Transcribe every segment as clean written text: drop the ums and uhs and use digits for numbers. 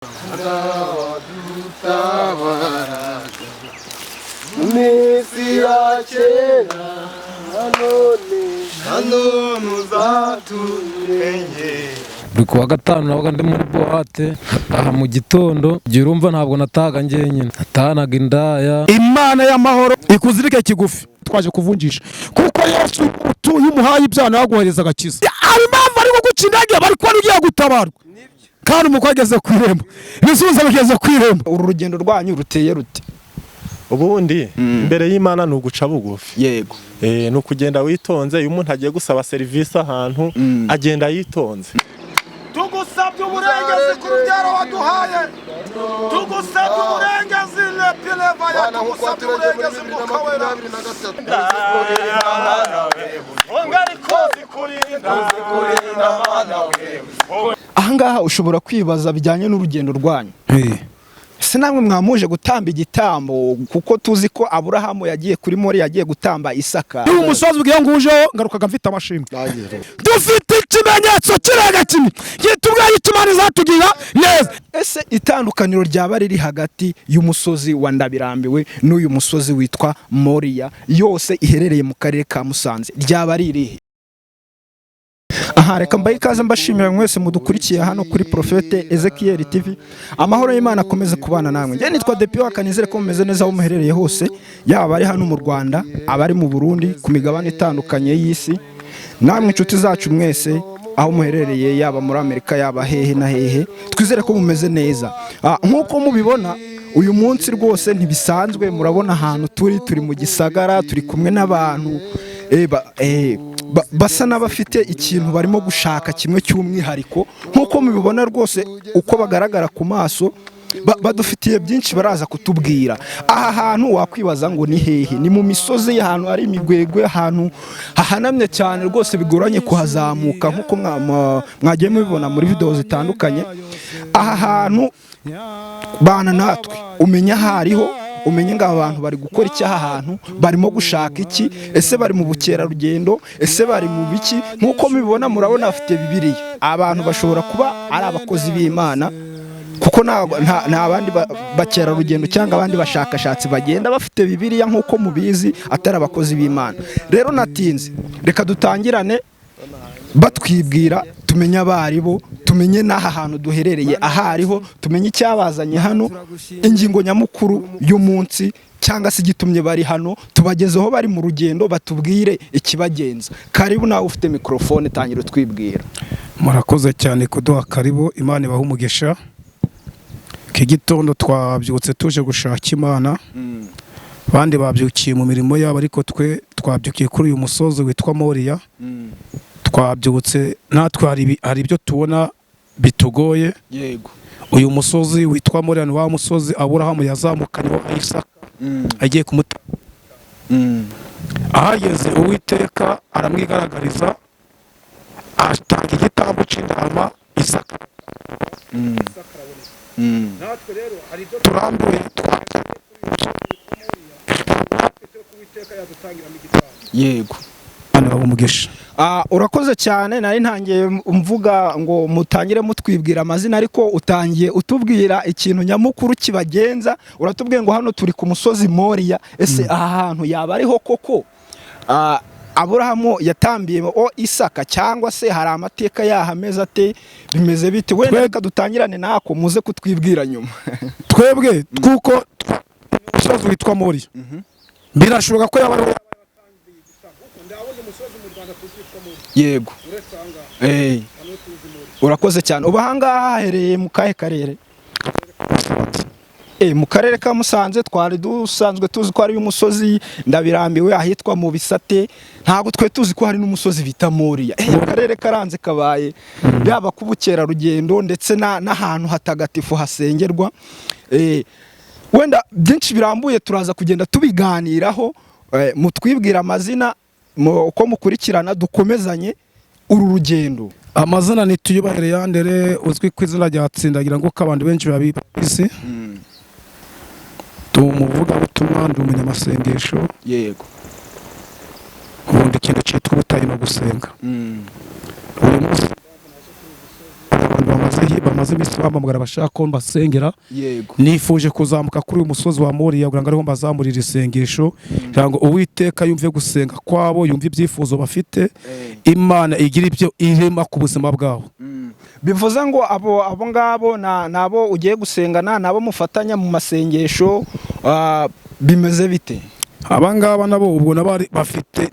Nzabadutabaraga mu minsi ya kera, none nanone uzaturengera. Buri kuwa gatanu nabaga ndi muri boîte, aha mu gitondo. Igihe urumva ntabwo natahaga njyenyine, natahanaga indaya. Imana y'amahoro ikuzirike kigufi. Twaje kuvunjisha kuko Yesu utuye umuhaye ibyaha, nawe aguhereza agakiza. Hari impamvu ari kuguca intege, bari kubona ugiye gutabarwa kandi umukwe ageze ku irembo, ibisubizo bigeze ku irembo. Uru rugendo rwanyu ruteye rute? Ubundi imbere y'Imana ni uguca bugufi. Ni ukugenda witonze. Iyo umuntu agiye gusaba serivisi ahantu, agenda yitonze. Tugusabye uburengezi ku rubyaro waduhaye, tugusabye uburengezi lepilevaya, Bana, nk'uko tugusabye waturengeye muri uburengezi bibiri na Mwuka Wera. 23. Ahangaha ushobora kwibaza bijyanye n'urugendo rwanyu: ese namwe mwamuje gutamba igitambo? Kuko tuzi ko Aburahamu yagiye kuri Mori, yagiye gutamba Isaka. Niba umusozi ubwiye ngo ujeho, ngarukaga mfite amashimwe. Dufite ikimenyetso kirenga kimwe gitubwiye icyo Imana izatugirira neza. Ese itandukaniro ryaba riri hagati y'umusozi wa Ndabirambiwe n'uyu musozi witwa Moriya, yose iherereye mu karere ka Musanze, ryaba ari irihe? Aha reka mbahe ikaze, mbashimira mwese mudukurikiye hano kuri Prophète Ezekiel TV. Amahoro y'Imana akomeze kubana namwe. Njye nitwa Depi Wakanizere ko mumeze neza aho muherereye hose, yaba abari hano mu Rwanda, abari mu Burundi, ku migabane itandukanye y'isi, namwe inshuti zacu mwese aho muherereye, yaba muri Amerika, yaba hehe na hehe, twizere ko mumeze neza. Nk'uko mubibona, uyu munsi rwose ntibisanzwe. Murabona ahantu turi, turi mu gisagara, turi kumwe n'abantu basa n'abafite ikintu barimo gushaka kimwe cy'umwihariko. Nk'uko mubibona rwose, uko bagaragara ku maso, badufitiye byinshi baraza kutubwira. Aha hantu wakwibaza ngo ni hehe? Ni mu misozi, ahantu hari imigwegwe, ahantu hahanamye cyane rwose, bigoranye kuhazamuka, nk'uko mwagiye mubibona muri videwo zitandukanye. Aha hantu, bana natwe umenye aho ariho, umenye ngo aba bantu bari gukora iki aha hantu, barimo gushaka iki? Ese bari mu bukerarugendo? Ese bari mu biki? Nk'uko mubibona, murabona bafite Bibiliya. Abantu bashobora kuba ari abakozi b'Imana, kuko nta bandi bakerarugendo cyangwa abandi bashakashatsi bagenda bafite Bibiliya nk'uko mubizi atari abakozi b'Imana. Rero natinze, reka dutangirane batwibwira, tumenye abo ari bo, tumenye n'aha hantu duherereye aho ariho, tumenye icyabazanye hano, ingingo nyamukuru y'umunsi cyangwa se igitumye bari hano. Tubagezeho bari mu rugendo, batubwire ikibagenza. Karibu nawe ufite mikorofone, tangira utwibwira. Murakoze cyane kuduha karibu, Imana ibahe umugisha. Iki gitondo twabyutse tuje gushaka Imana. Abandi babyukiye mu mirimo yabo, ariko twe twabyukiye kuri uyu musozi witwa Moriya. Twabyutse natwe hari ibyo tubona bitugoye. Uyu musozi witwa Moriya ni wa musozi Aburahamu yazamukanyeho Isaka agiye kumuta. Ahageze, Uwiteka aramwigaragariza, atanga igitambo cy'intama, Isaka. Natwe rero hari ibyo turambuye natwe, Uwiteka yadutangiramo igitambo. Imana ibahe umugisha. Urakoze cyane. Nari ntangiye mvuga ngo mutangire mutwibwira amazina, ariko utangiye utubwira ikintu nyamukuru kibagenza. Uratubwiye ngo hano turi ku musozi Moriya. Ese aha hantu yaba ariho koko Aburahamu yatambiye o Isaka, cyangwa se hari amateka yaho ameze ate? Bimeze bite wenda? Reka dutangirane nako, muze kutwibwira nyuma. Twebwe kuko umusozi witwa Moriya, birashoboka ko yaba ari Yego. Urakoze cyane. Ubu ahangaha haherereye mu kahe karere? Mu karere ka Musanze. Twari dusanzwe tuzi ko hari umusozi Ndabirambiwe ahitwa mu Bisate, ntabwo twe tuzi ko hari n'umusozi bita Moriya. Akarere karanze kabaye yaba k'ubukerarugendo ndetse n'ahantu hatagatifu hasengerwa. Wenda byinshi birambuye turaza kugenda tubiganiraho. Mutwibwira amazina uko mukurikirana, dukomezanye uru rugendo. Amazina ni Tuyubahire Yandere, uzwi ku izina rya Tsindagira, nk'uko abantu benshi babizi. Ndi umuvugabutumwa, ndi umunyamasengesho. Ubundi ikintu cyitwa ubutayu no gusenga. Buri munsi abantu bamaze Bamaze iminsi bampamagara bashaka ko mbasengera. Yego. Nifuje kuzamuka kuri uyu musozi wa Moriya kugira ngo ariho mbazamurira isengesho, kugira ngo Uwiteka yumve gusenga kwabo, yumve ibyifuzo bafite, Imana igira ibyo irema ku buzima bwabo. Bivuze ngo abo ngabo nabo ugiye gusengana, nabo mufatanya mu masengesho, bimeze bite? Aba ngaba nabo ubwo nabari bafite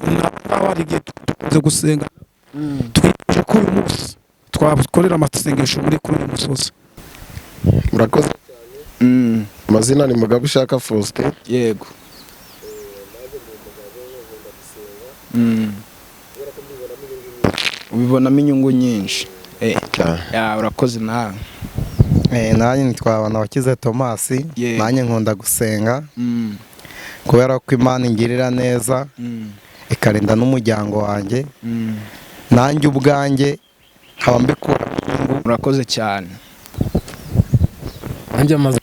nabari igihe tukunze gusenga, twifuje ko uyu munsi twakorera amasengesho muri kuri uyu musozi. Murakoze cyane. Amazina ni Mugabo Ushaka Faustin. Yego. Ubibonamo inyungu nyinshi. Urakoze nawe. Nanjye nitwa Banabakize Thomas, nanjye nkunda gusenga kubera ko Imana ingirira neza ikarinda n'umuryango wanjye, nanjye ubwanjye nkaba mbikura inyungu. Urakoze cyane. Nanjye amaze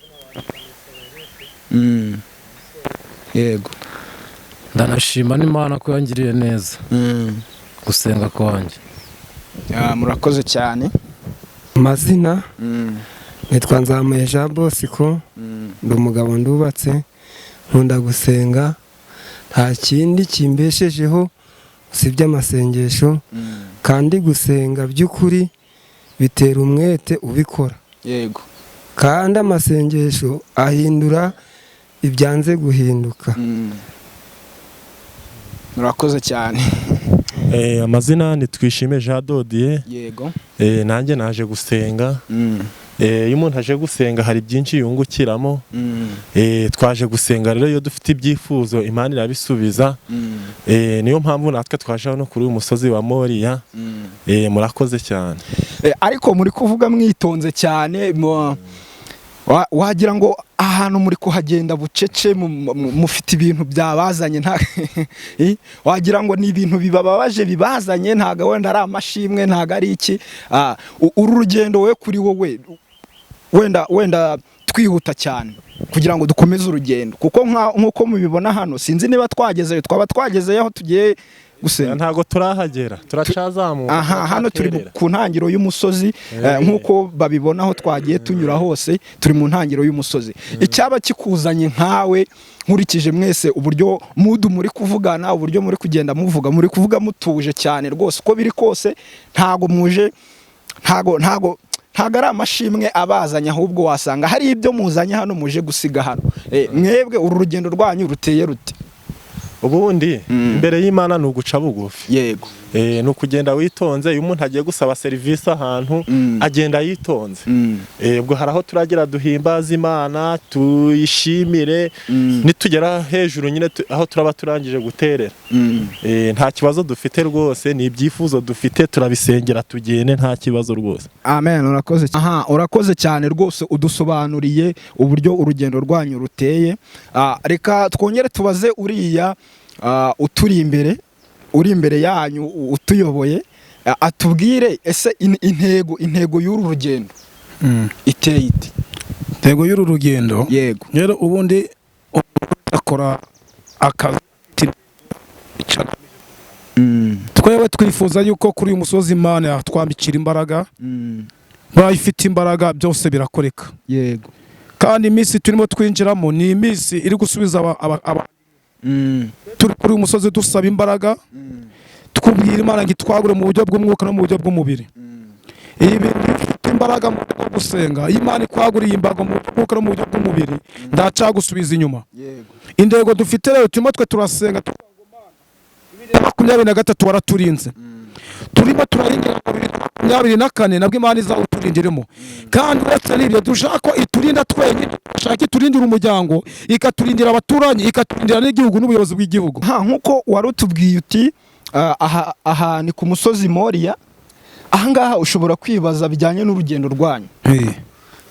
Yego. Ndanashima n'Imana ko yangiriye neza gusenga kwanjye. Murakoze cyane. Amazina nitwa Nzamuye Jean Bosco, ndi umugabo ndubatse, nkunda gusenga, nta kindi kimbeshejeho usibye amasengesho, kandi gusenga by'ukuri bitera umwete ubikora. Yego. Kandi amasengesho ahindura ibyanze guhinduka. Murakoze cyane. Amazina ni Twishime Jean Dodier. Yego. Nanjye naje gusenga. Iyo umuntu aje gusenga hari byinshi yungukiramo. Twaje gusenga rero iyo dufite ibyifuzo Imana irabisubiza. Niyo mpamvu natwe twaje hano kuri uyu musozi wa Moriya. Murakoze cyane. Ariko muri kuvuga mwitonze cyane, wagira ngo ahantu muri kuhagenda bucece, mufite ibintu byabazanye, nta wagira ngo ni ibintu bibababaje bibazanye, ntago wenda ari amashimwe, ntago ari iki. Uru rugendo we kuri wowe wenda twihuta cyane kugira ngo dukomeze urugendo, kuko nkuko mubibona hano sinzi niba twagezeyo, twaba twagezeyo aho tugiye gusenga. Ntago turahagera, turacazamuka. Aha hano turi ku ntangiro y'umusozi, nkuko babibona aho twagiye tunyura hose turi mu ntangiro y'umusozi. Icyaba kikuzanye nkawe, nkurikije mwese uburyo mudu muri kuvugana, uburyo muri kugenda muvuga, muri kuvuga mutuje cyane rwose, uko biri kose ntago muje, ntago ari amashimwe abazanye, ahubwo wasanga hari ibyo muzanye hano muje gusiga hano. Mwebwe uru rugendo rwanyu ruteye rute? Ubundi imbere y'Imana ni uguca bugufi. Yego. Ni ukugenda witonze. Iyo umuntu agiye gusaba serivisi ahantu agenda yitonze. Ubwo hari aho turagira duhimbaza Imana tuyishimire, nitugera hejuru nyine aho turaba turangije guterera. Nta kibazo dufite rwose, ni ibyifuzo dufite turabisengera tugende, nta kibazo rwose. Amen. Urakoze. Aha, urakoze cyane rwose, udusobanuriye uburyo urugendo rwanyu ruteye. Reka twongere tubaze uriya uturi imbere, uri imbere yanyu utuyoboye, atubwire ese intego y'uru rugendo iteye ite? Intego y'uru rugendo. Yego. Rero ubundi akora akazi, twewe twifuza yuko kuri uyu musozi Imana yatwambikira imbaraga. Bayifite imbaraga byose birakoreka. Yego. Kandi iminsi turimo twinjiramo ni iminsi iri gusubiza aba turi kuri uyu musozi dusaba imbaraga, twubwira Imana ngo itwagure mu buryo bw'umwuka no mu buryo bw'umubiri. Ibi bifite imbaraga mu buryo bwo gusenga, Imana ikwaguriye imbago mu buryo bw'umwuka no mu buryo bw'umubiri, ndacagusubiza inyuma. Intego dufite rero turimo twe turasenga, 2023 waraturinze, turimo turarindira 2024 nabwo Imana izawuturindiremo. Kandi uretse n'ibyo dushaka ko iturinda twenyine, dushaka iturindira umuryango, ikaturindira abaturanyi, ikaturindira n'igihugu n'ubuyobozi bw'igihugu. Nkuko warutubwiye uti aha ni ku musozi Moriya, aha ngaha ushobora kwibaza bijyanye n'urugendo rwanyu.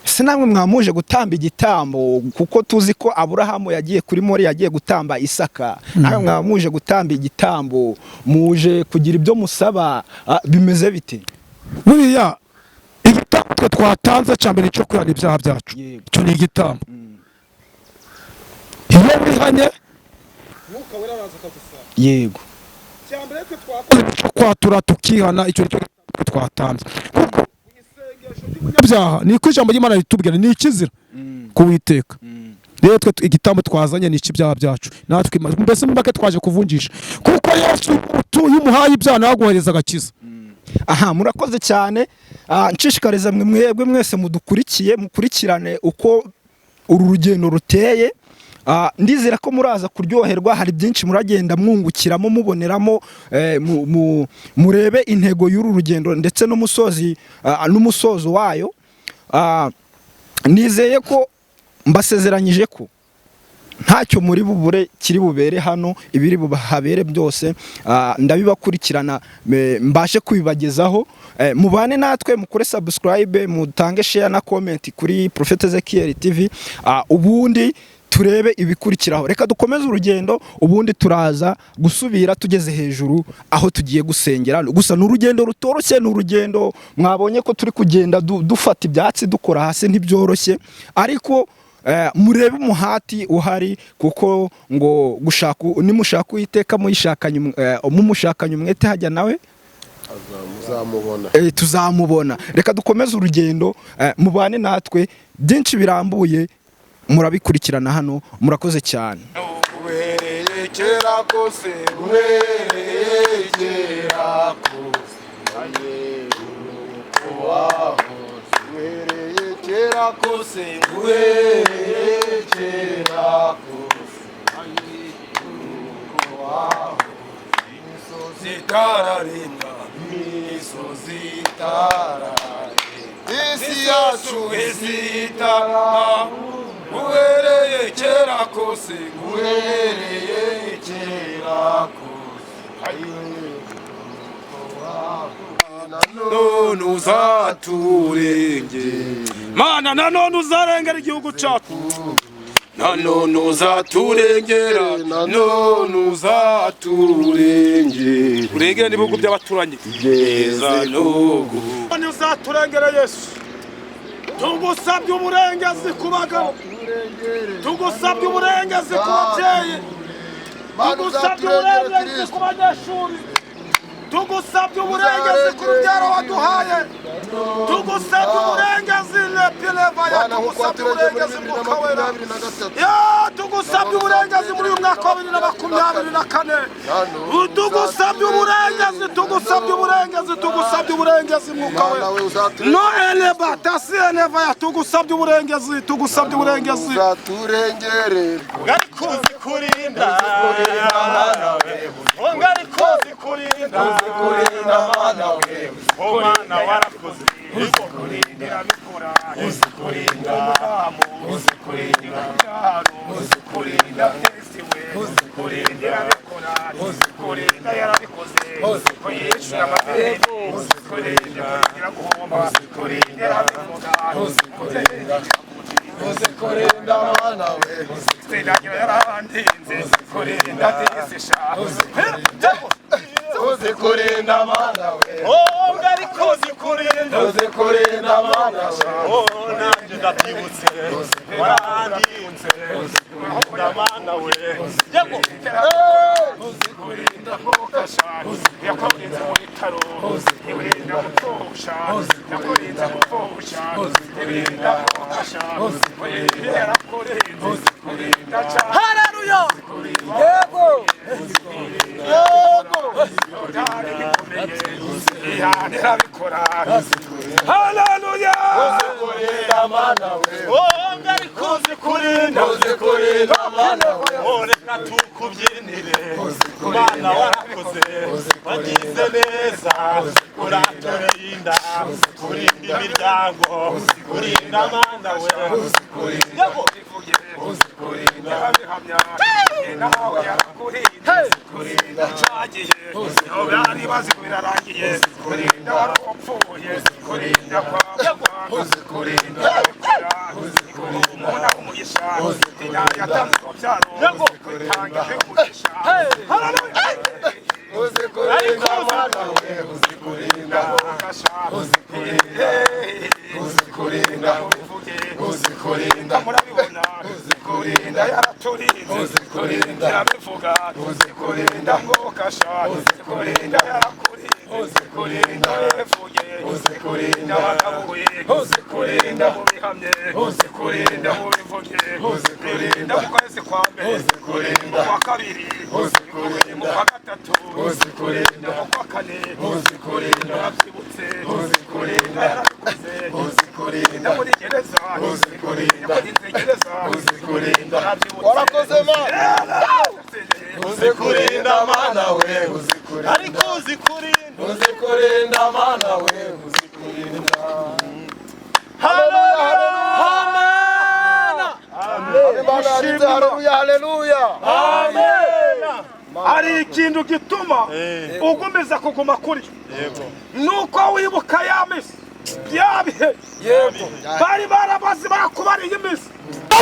Ese namwe mwamuje gutamba igitambo, kuko tuzi ko Aburahamu yagiye kuri Moriya yagiye gutamba Isaka, namwe mwamuje gutamba igitambo, muje kugira ibyo musaba, bimeze bite? Buriya igitambo twatanze cya mbere cyo kwihana ibyaha byacu, cyo ni igitambo. Iyo wihanye Mwuka Wera araza akagusanga. Yego. Cya mbere twe twakoze cyo kwatura tukihana, icyo cyo twatanze. Kuko Ibyaha niko ijambo ry'Imana ritubwira, ni ikizira kuwiteka. Rero twe igitambo twazanye ni ibyaha byacu, natwe mbese muri make twaje kuvunjisha, kuko Yesu iyo umuhaye ibyaha nawe aguhereza agakiza. Aha, murakoze cyane. Nshishikariza mwe mwebwe mwese mudukurikiye, mukurikirane uko uru rugendo ruteye. Ndizera ko muraza kuryoherwa, hari byinshi muragenda mwungukiramo, muboneramo, murebe intego y'uru rugendo ndetse n'umusozi, n'umusozo wayo. Nizeye ko mbasezeranyije ko ntacyo muri bubure kiri bubere hano, ibiri buhabere byose ndabibakurikirana, mbashe kubibagezaho. Mubane natwe, mukore subscribe, mutange share na comment kuri Prophet Ezekiel TV, ubundi turebe ibikurikiraho. Reka dukomeze urugendo, ubundi turaza gusubira tugeze hejuru aho tugiye gusengera. Gusa ni urugendo rutoroshye, ni urugendo mwabonye ko turi kugenda dufata ibyatsi dukora hasi, ntibyoroshye, ariko murebe umuhati uhari, kuko ngo gushaka, nimushaka Uwiteka muyishakanye, mumushakanye umwete, hajya nawe Uzamubona. Tuzamubona. Reka dukomeze urugendo, mubane natwe, byinshi birambuye murabikurikirana hano. Murakoze cyane. Uhereye kera kose, uhereye kera kose, uhereye kera kose, uhereye kera kose, imisozi itararenga, imisozi itararenga, isi yacu, isi itara, uhereye kera kose, uhereye kera kose, None uzaturengera Mana, nanone uzarengera igihugu cyacu, nanone uzaturengera, none uzaturengera, urengere n'ibihugu by'abaturanyi kugeza n'ubu. None uzaturengera Yesu, tugusabye uburengezi ku bagabo, tugusabye uburengezi ku babyeyi, tugusabye uburengezi ku banyeshuri, tugusabye uburengezi ku rubyaro waduhaye, tugusabye uburengezi lepilevaya, tugusabye uburengezi Mwuka Wera ya, tugusabye uburengezi muri uyu mwaka wa 2024, tugusabye uburengezi, tugusabye uburengezi, tugusabye uburengezi Mwuka Wera no eleba tasi elevaya, tugusabye uburengezi, tugusabye uburengezi. Uzaturengere. Ngari kuzi kurinda, ngari kuzi kurinda, kurinda mana we, mana warakoze, uzi kurinda, uzi kurinda, uzi kurinda, uzi kurinda, uzi kurinda, uzi kurinda, yarabikoze, uzi kuyishura amabere, uzi kurinda, guhomba, uzi kurinda, uzi kurinda, uzi kurinda mana we, sindagira yarandinze, kurinda disisha, uzi kurinda mana we, oh ngari kuzi kurinda, uzi kurinda mana we, oh nanjye ndabyibutse, warandinze, kurinda mana we, yego uzi kurinda gukasha, yakurinze mu bitaro, iburinda gupfusha, yakurinze gupfusha, iburinda gukasha, yarakurinze, kurinda cyane. Haleluya, yego. Yego irabikora. Haleluya. Kurinda mana we, Oh ngari kuzi kurinda, uzi kurinda mana we, oh reka tukubyinire, Mana warakoze, wagize neza, uraturinda, urinda imiryango, urinda mana we, yego yarabihamya, nawe yarakurinda, kurinda cyagihe bari bazi ko birarangiye, kurinda wari upfuye, kurinda kwa muganga, kurinda umuntu aha umugisha, yatanze urubyaro, itanga umugisha. Haleluya. uzi kurinda mana we, uzi kurinda, uzi kurinda, uzi kurinda, uzi kurinda, murabibona, uzi kurinda, yaraturinze, uzi kurinda, irabivuga, uzi kurinda, ngokasha, uzi kurinda, yarakurinze, Uzikurinda bivuge, uzikurinda bakabuye, uzikurinda mubihamye, uzikurinda mubivuge, uzikurinda mu kwezi kwa mbere, uzikurinda mu kwa kabiri, uzikurinda mu kwa gatatu, uzikurinda mu kwa kane, uzikurinda yarabyibutse, uzikurinda yarabikoze, uzikurinda muri gereza, uzikurinda muri gereza, uzikurinda yarabyibutse. Warakoze Mana. Uzikurinda Mana we, uzikurinda. Ariko uzikurinda. Uzikurinda Mana we, uzikurinda. Haleluya. Imana yanditse haleluya, haleluya. Hari ikintu gituma ugumiza kuguma kuri nuko wibuka ya misi bya bihe bari barabazi bakubariye iminsi.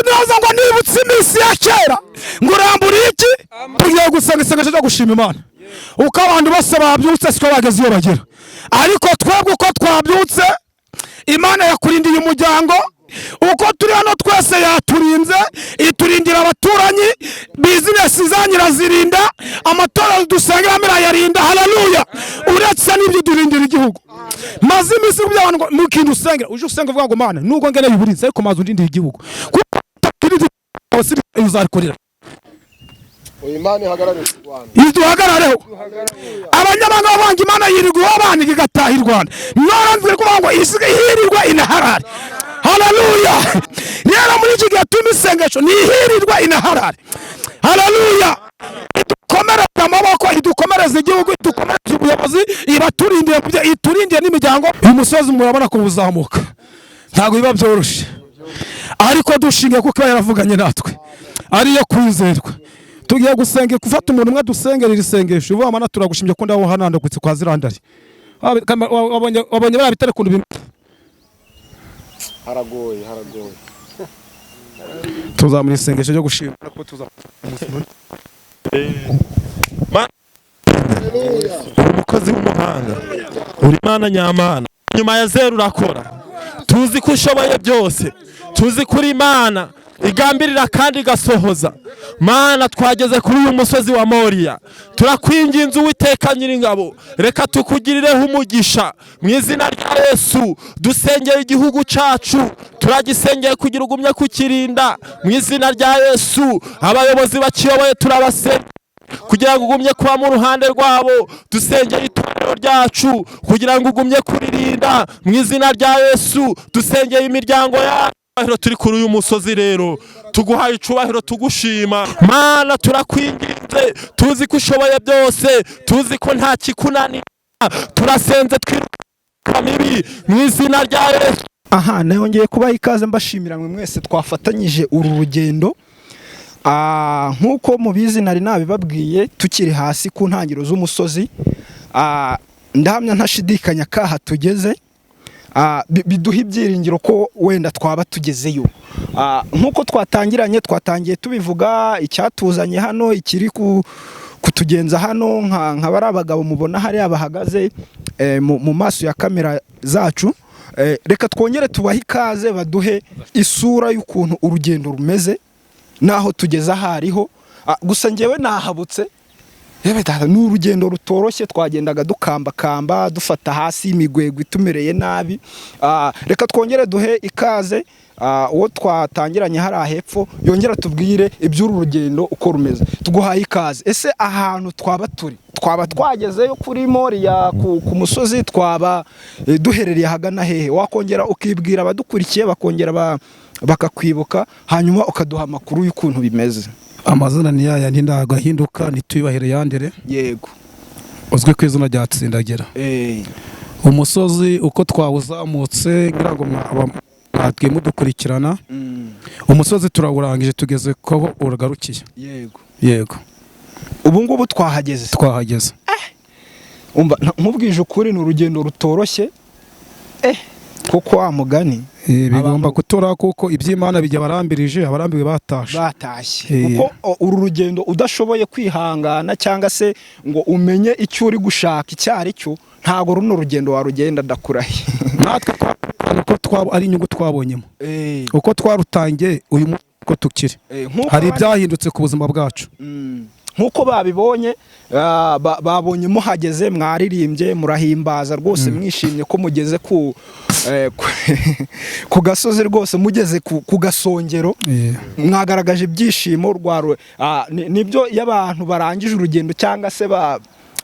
Ndaza ngo nibutse iminsi ya kera ngo urambure iki. Tugiye gusenga isengesho ryo gushima Imana uko abantu bose babyutse siko bageze iyo bagera, ariko twebwe uko twabyutse Imana yakurindiye umuryango, uko turi hano twese yaturinze, iturindira abaturanyi, bizinesi zanyu irazirinda, amatora dusengeramo irayarinda. Haleluya! Uretse n'ibyo durindira igihugu. Maze iminsi kugira ngo mu kintu usengera uje usenga uvuga ngo Mana nubwo ngeneye uburinzi ariko maze undindira igihugu, kuko uzabikorera. Uyu Imana ihagarare ku Rwanda. Iduhagarareho. Abanyamahanga bavanga Imana yirirwa iwabana igataha i Rwanda. Noranzwe kuvuga ngo isigaye ihirirwa inaharare. Haleluya! Rero muri iki gihe tuma isengesho ni ihirirwa inaharare. Haleluya! Idukomereze amaboko, idukomereze igihugu, idukomereze ubuyobozi, ibaturindiye mu byo, iturindiye n'imiryango. Uyu musozi murabona ko uzamuka ntabwo biba byoroshye, ariko dushingiye kuko iba yaravuganye natwe ariyo kwizerwa. Tugiye gusenga gufata umuntu umwe dusengera iri sengesho uvuga Mana turagushimye ko ndaho hanandagutse kwa zirandari. Wabonye bariya bitare ukuntu bimeze. Haragoye, haragoye. Tuzamura isengesho ryo gushima ko tuza. Uri umukozi w'umuhanga, uri Imana nyamana, nyuma ya zeru urakora. Tuzi ko ushoboye byose, tuzi ko uri Imana igambirira kandi igasohoza. Mana twageze kuri uyu musozi wa Moriya, turakwinginze Uwiteka Nyiringabo, reka tukugirireho umugisha mu izina rya Yesu. Dusengeye igihugu cyacu, turagisengeye kugira ugumye kukirinda mu izina rya Yesu. Abayobozi bakiyoboye turabasenga kugira ngo ugumye kuba mu ruhande rwabo. Dusengeye itorero ryacu kugira ngo ugumye kuririnda mu izina rya Yesu. Dusengeye imiryango yacu. Turi kuri uyu musozi rero tuguhaye icubahiro, tugushima Mana, turakwinginze, tuzi ko ushoboye byose, tuzi ko nta kikunanira. Turasenze twiruka mibi mu izina rya Yesu. Aha nongeye kubaha ikaze mbashimira mwe mwese twafatanyije uru rugendo. Nk'uko mubizi nari nabibabwiye tukiri hasi ku ntangiriro z'umusozi. Ndahamya ntashidikanya kaha tugeze, biduha ibyiringiro ko wenda twaba tugezeyo. Nk'uko twatangiranye, twatangiye tubivuga icyatuzanye hano, ikiri kutugenza hano, nka bari abagabo mubona hariya bahagaze mu maso ya kamera zacu. Reka twongere tubahe ikaze baduhe isura y'ukuntu urugendo rumeze naho tugeze ahariho. Gusa njyewe nahabutse. Yewe data, ni urugendo rutoroshye, twagendaga dukambakamba dufata hasi imigwegwe itumereye nabi. Reka twongere duhe ikaze uwo twatangiranye hariya hepfo, yongera tubwire iby'uru rugendo uko rumeze. Tuguhaye ikaze. Ese ahantu twaba turi, twaba twagezeyo kuri Moriya ku musozi, twaba duherereye ahagana hehe? Wakongera ukibwira abadukurikiye, bakongera bakakwibuka, hanyuma ukaduha amakuru y'ukuntu bimeze. Amazina ni yaya ntindagahinduka, nituyubahire yandere. Yego. Uzwi ku izina rya Tsindagira. Umusozi uko twawuzamutse ngira ngo mwatwe mudukurikirana. Umusozi turawurangije tugeze ko uragarukiye. Yego. Yego. Ubu ngubu twahageze. Twahageze. Umva nkubwije ukuri ni urugendo rutoroshye. Kuko wa mugani bigomba gutora kuko iby'Imana bijya barambirije, abarambiwe batashye. Kuko uru rugendo udashoboye kwihangana cyangwa se ngo umenye icyo uri gushaka icyo ari cyo, ntago runo rugendo warugenda ndakurahiye. Natwe uko twaba ari inyungu twabonyemo. Uko twarutangiye uyu munsi uko tukiri. Hari ibyahindutse ku buzima bwacu. Nkuko babibonye, babonye muhageze, mwaririmbye, murahimbaza rwose, mwishimye ko mugeze ku gasozi rwose, mugeze ku gasongero. Mwagaragaje ibyishimo rwa nibyo iyo abantu barangije urugendo cyangwa se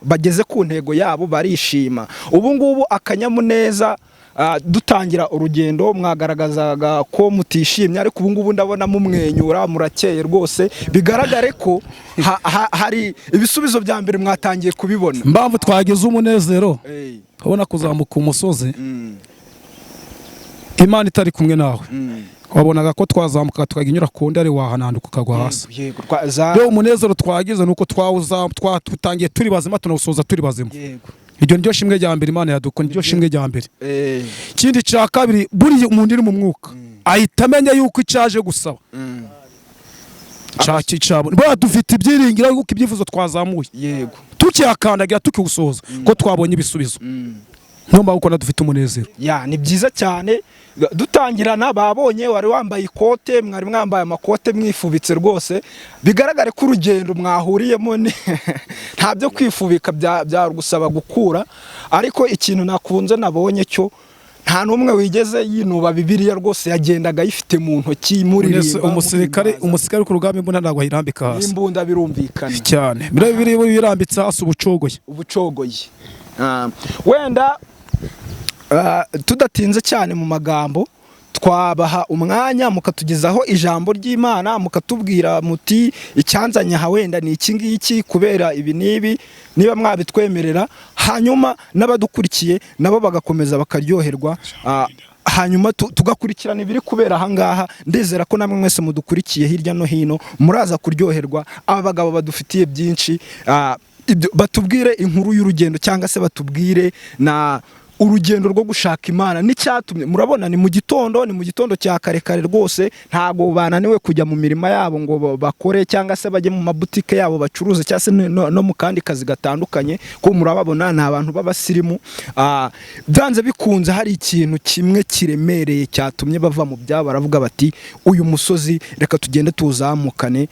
bageze ku ntego yabo barishima. Ubu ngubu akanyamuneza, dutangira urugendo mwagaragazaga ko mutishimye, ariko ubu ngubu ndabona mumwenyura, murakeye rwose, bigaragare ko hari ibisubizo bya mbere mwatangiye kubibona. Impamvu twagize umunezero, ubona kuzamuka umusozi Imana itari kumwe nawe, wabonaga ko twazamuka tukaginyura ku ndare, wahananduka ukagwa hasi. Rero umunezero twagize nuko twawutangiye turi bazima, tunawusoza turi bazima. Iryo niryo shimwe rya mbere Imana yadukunda, niryo shimwe rya mbere. Ikindi cya kabiri, buriya umuntu uri mu mwuka ahita amenya yuko icyaje gusaba cyakicabona. Dufite ibyiringiro yuko ibyifuzo twazamuye tukihakandagira tukiwusoza ko twabonye ibisubizo. Niyo mpamvu ukunda dufite umunezero. Ya, ni byiza cyane. Dutangirana babonye wari wambaye ikote, mwari mwambaye amakote mwifubitse rwose, bigaragare ko urugendo mwahuriyemo nta byo kwifubika byagusaba gukura. Ariko ikintu nakunze nabonye cyo, nta n'umwe wigeze yinuba Bibiliya rwose, yagendaga ayifite mu ntoki muririmba. Umusirikare ku rugamba imbunda ntabwo ayirambika hasi. Imbunda birumvikana cyane, biriya birambitse hasi ubucogoye. Ubucogoye. Wenda tudatinze cyane mu magambo, twabaha umwanya mukatugezaho ijambo ry'Imana, mukatubwira muti icyanzanye aha wenda ni iki ngiki kubera ibi n'ibi, niba mwabitwemerera, hanyuma n'abadukurikiye nabo bagakomeza bakaryoherwa, hanyuma tugakurikirana ibiri kubera aha ngaha. Ndizera ko namwe mwese mudukurikiye hirya no hino muraza kuryoherwa. Aba bagabo badufitiye byinshi, batubwire inkuru y'urugendo cyangwa se batubwire na urugendo rwo gushaka Imana n'icyatumye. Murabona ni mu gitondo, ni mu gitondo cya kare kare rwose, ntago bananiwe kujya mu mirima yabo ngo bakore cyangwa se bajye mu mabutike yabo bacuruze cyangwa se no mu kandi kazi gatandukanye, ko murababona ni abantu b'abasirimu. Byanze bikunze hari ikintu kimwe kiremereye cyatumye bava mu byabo, baravuga bati uyu musozi reka tugende tuzamukane,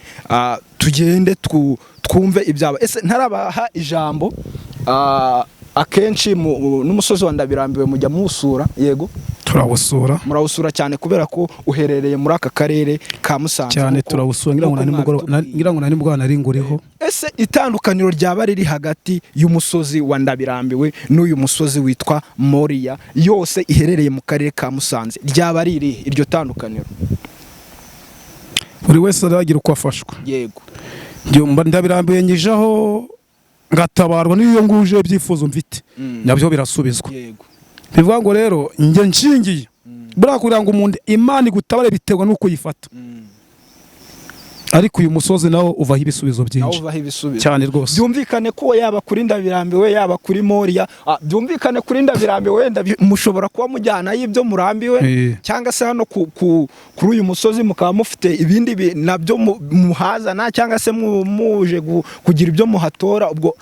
tugende twumve ibyabo. Ese ntarabaha ijambo, akenshi n'umusozi wa Ndabirambiwe mujya muwusura? Yego, turawusura, murawusura cyane kubera ko uherereye muri aka karere ka Musanze cyane, turawusura. Ngira ngo na nimugoroba nari nguriho. Ese itandukaniro ryaba riri hagati y'umusozi wa Ndabirambiwe n'uyu musozi witwa Moriya, yose iherereye mu karere ka Musanze, ryaba riri iryo tandukaniro? Buri wese aragira uko afashwa. Yego, Ndabirambiwe nyijaho ngatabarwa n'iyo nguje ibyifuzo mfite nabyo birasubizwa. Bivuga ngo rero njye nshingiye buriya kugira ngo umuntu Imana igutabare biterwa n'uko uyifata. Ariko uyu musozi nawo uvaho ibisubizo byinshi cyane rwose. Byumvikane ko yaba kuri Ndabirambiwe yaba kuri Moriya, byumvikane kuri Ndabirambiwe wenda mushobora kuba mujyana y'ibyo murambiwe, cyangwa se hano kuri uyu musozi mukaba mufite ibindi nabyo muhazana, cyangwa se muje kugira ibyo muhatora. Ubwo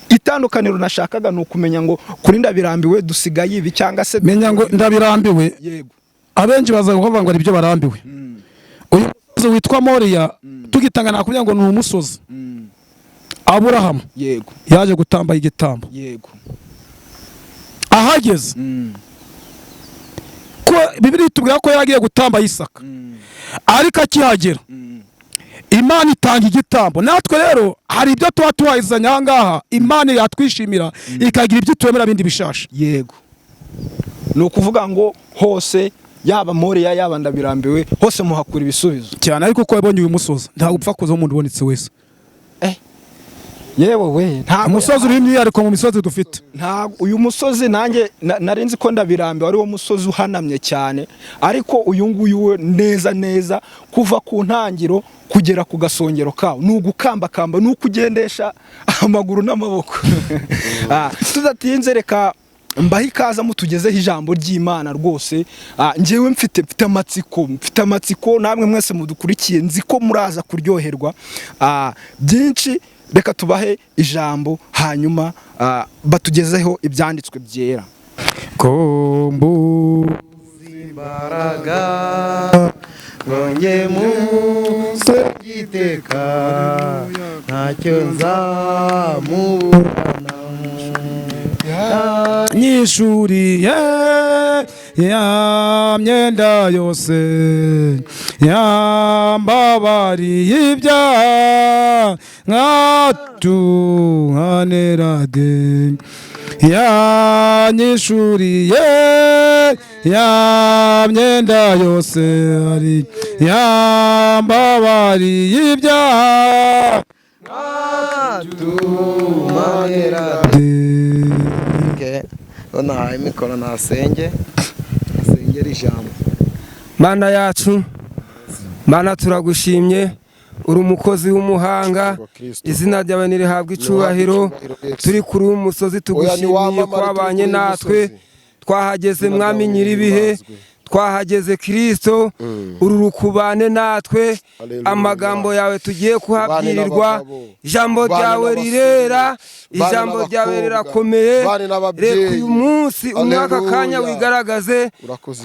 itandukaniro nashakaga ni ukumenya ngo kuri Ndabirambiwe dusigaye ibi cyangwa se menya ngo Ndabirambiwe. Yego, abenshi baza kuvuga ngo ari byo barambiwe. Uyu musozi witwa Moriya tugitanga nakubwira ngo ni umusozi Aburahamu yego yaje gutamba igitambo. Yego, ahageze ko Bibiliya itubwira ko yaragiye gutamba Isaka, ariko akihagera Imana itanga igitambo. Natwe rero hari ibyo tuba tuwahizanye aha ngaha, Imana yatwishimira ikagira ibyo itwemera bindi bishasha. Yego, ni ukuvuga ngo hose yaba Moriya yaba Ndabirambiwe hose muhakura ibisubizo cyane. Ariko uko wabonye uyu musozi ntabwo upfa kuza umuntu ubonetse wese. Yewe we, ntabwo umusozi uri imyihariko mu misozi dufite. Ntabwo uyu musozi nanjye nari nzi ko Ndabirambiwe ari wo musozi uhanamye cyane, ariko uyu nguyu we neza neza kuva ku ntangiro kugera ku gasongero kawo ni ugukambakamba, ni ukugendesha amaguru n'amaboko. Tudatinze reka mbahe ikaza mutugezeho ijambo ry'Imana rwose. Njyewe mfite amatsiko, namwe mwese mudukurikiye nzi ko muraza kuryoherwa byinshi. Reka tubahe ijambo hanyuma batugezeho ibyanditswe byera. Kombu imbaraga ngonge musegiteka Ntacyo nzamuburana. Nyishuriye ya myenda yose, yambabariye ibyaha, nkatuhanera de. Yanyishuriye ya myenda yose, ari yambabariye ibyaha. Tumanera de. Okay. Nahaye mikoro nasenge, asengera ijambo. Mana yacu, Mana turagushimye, uri umukozi w'umuhanga, izina ryawe nirihabwa icubahiro. Turi kuri uyu musozi tugushimiye ko wabanye natwe, twahageze Mwami nyiribihe, twahageze Kristo, uru rukubane natwe. Amagambo yawe tugiye kuhabwirirwa, ijambo ryawe rirera, ijambo ryawe rirakomeye. Reka uyu munsi umwaka kanya wigaragaze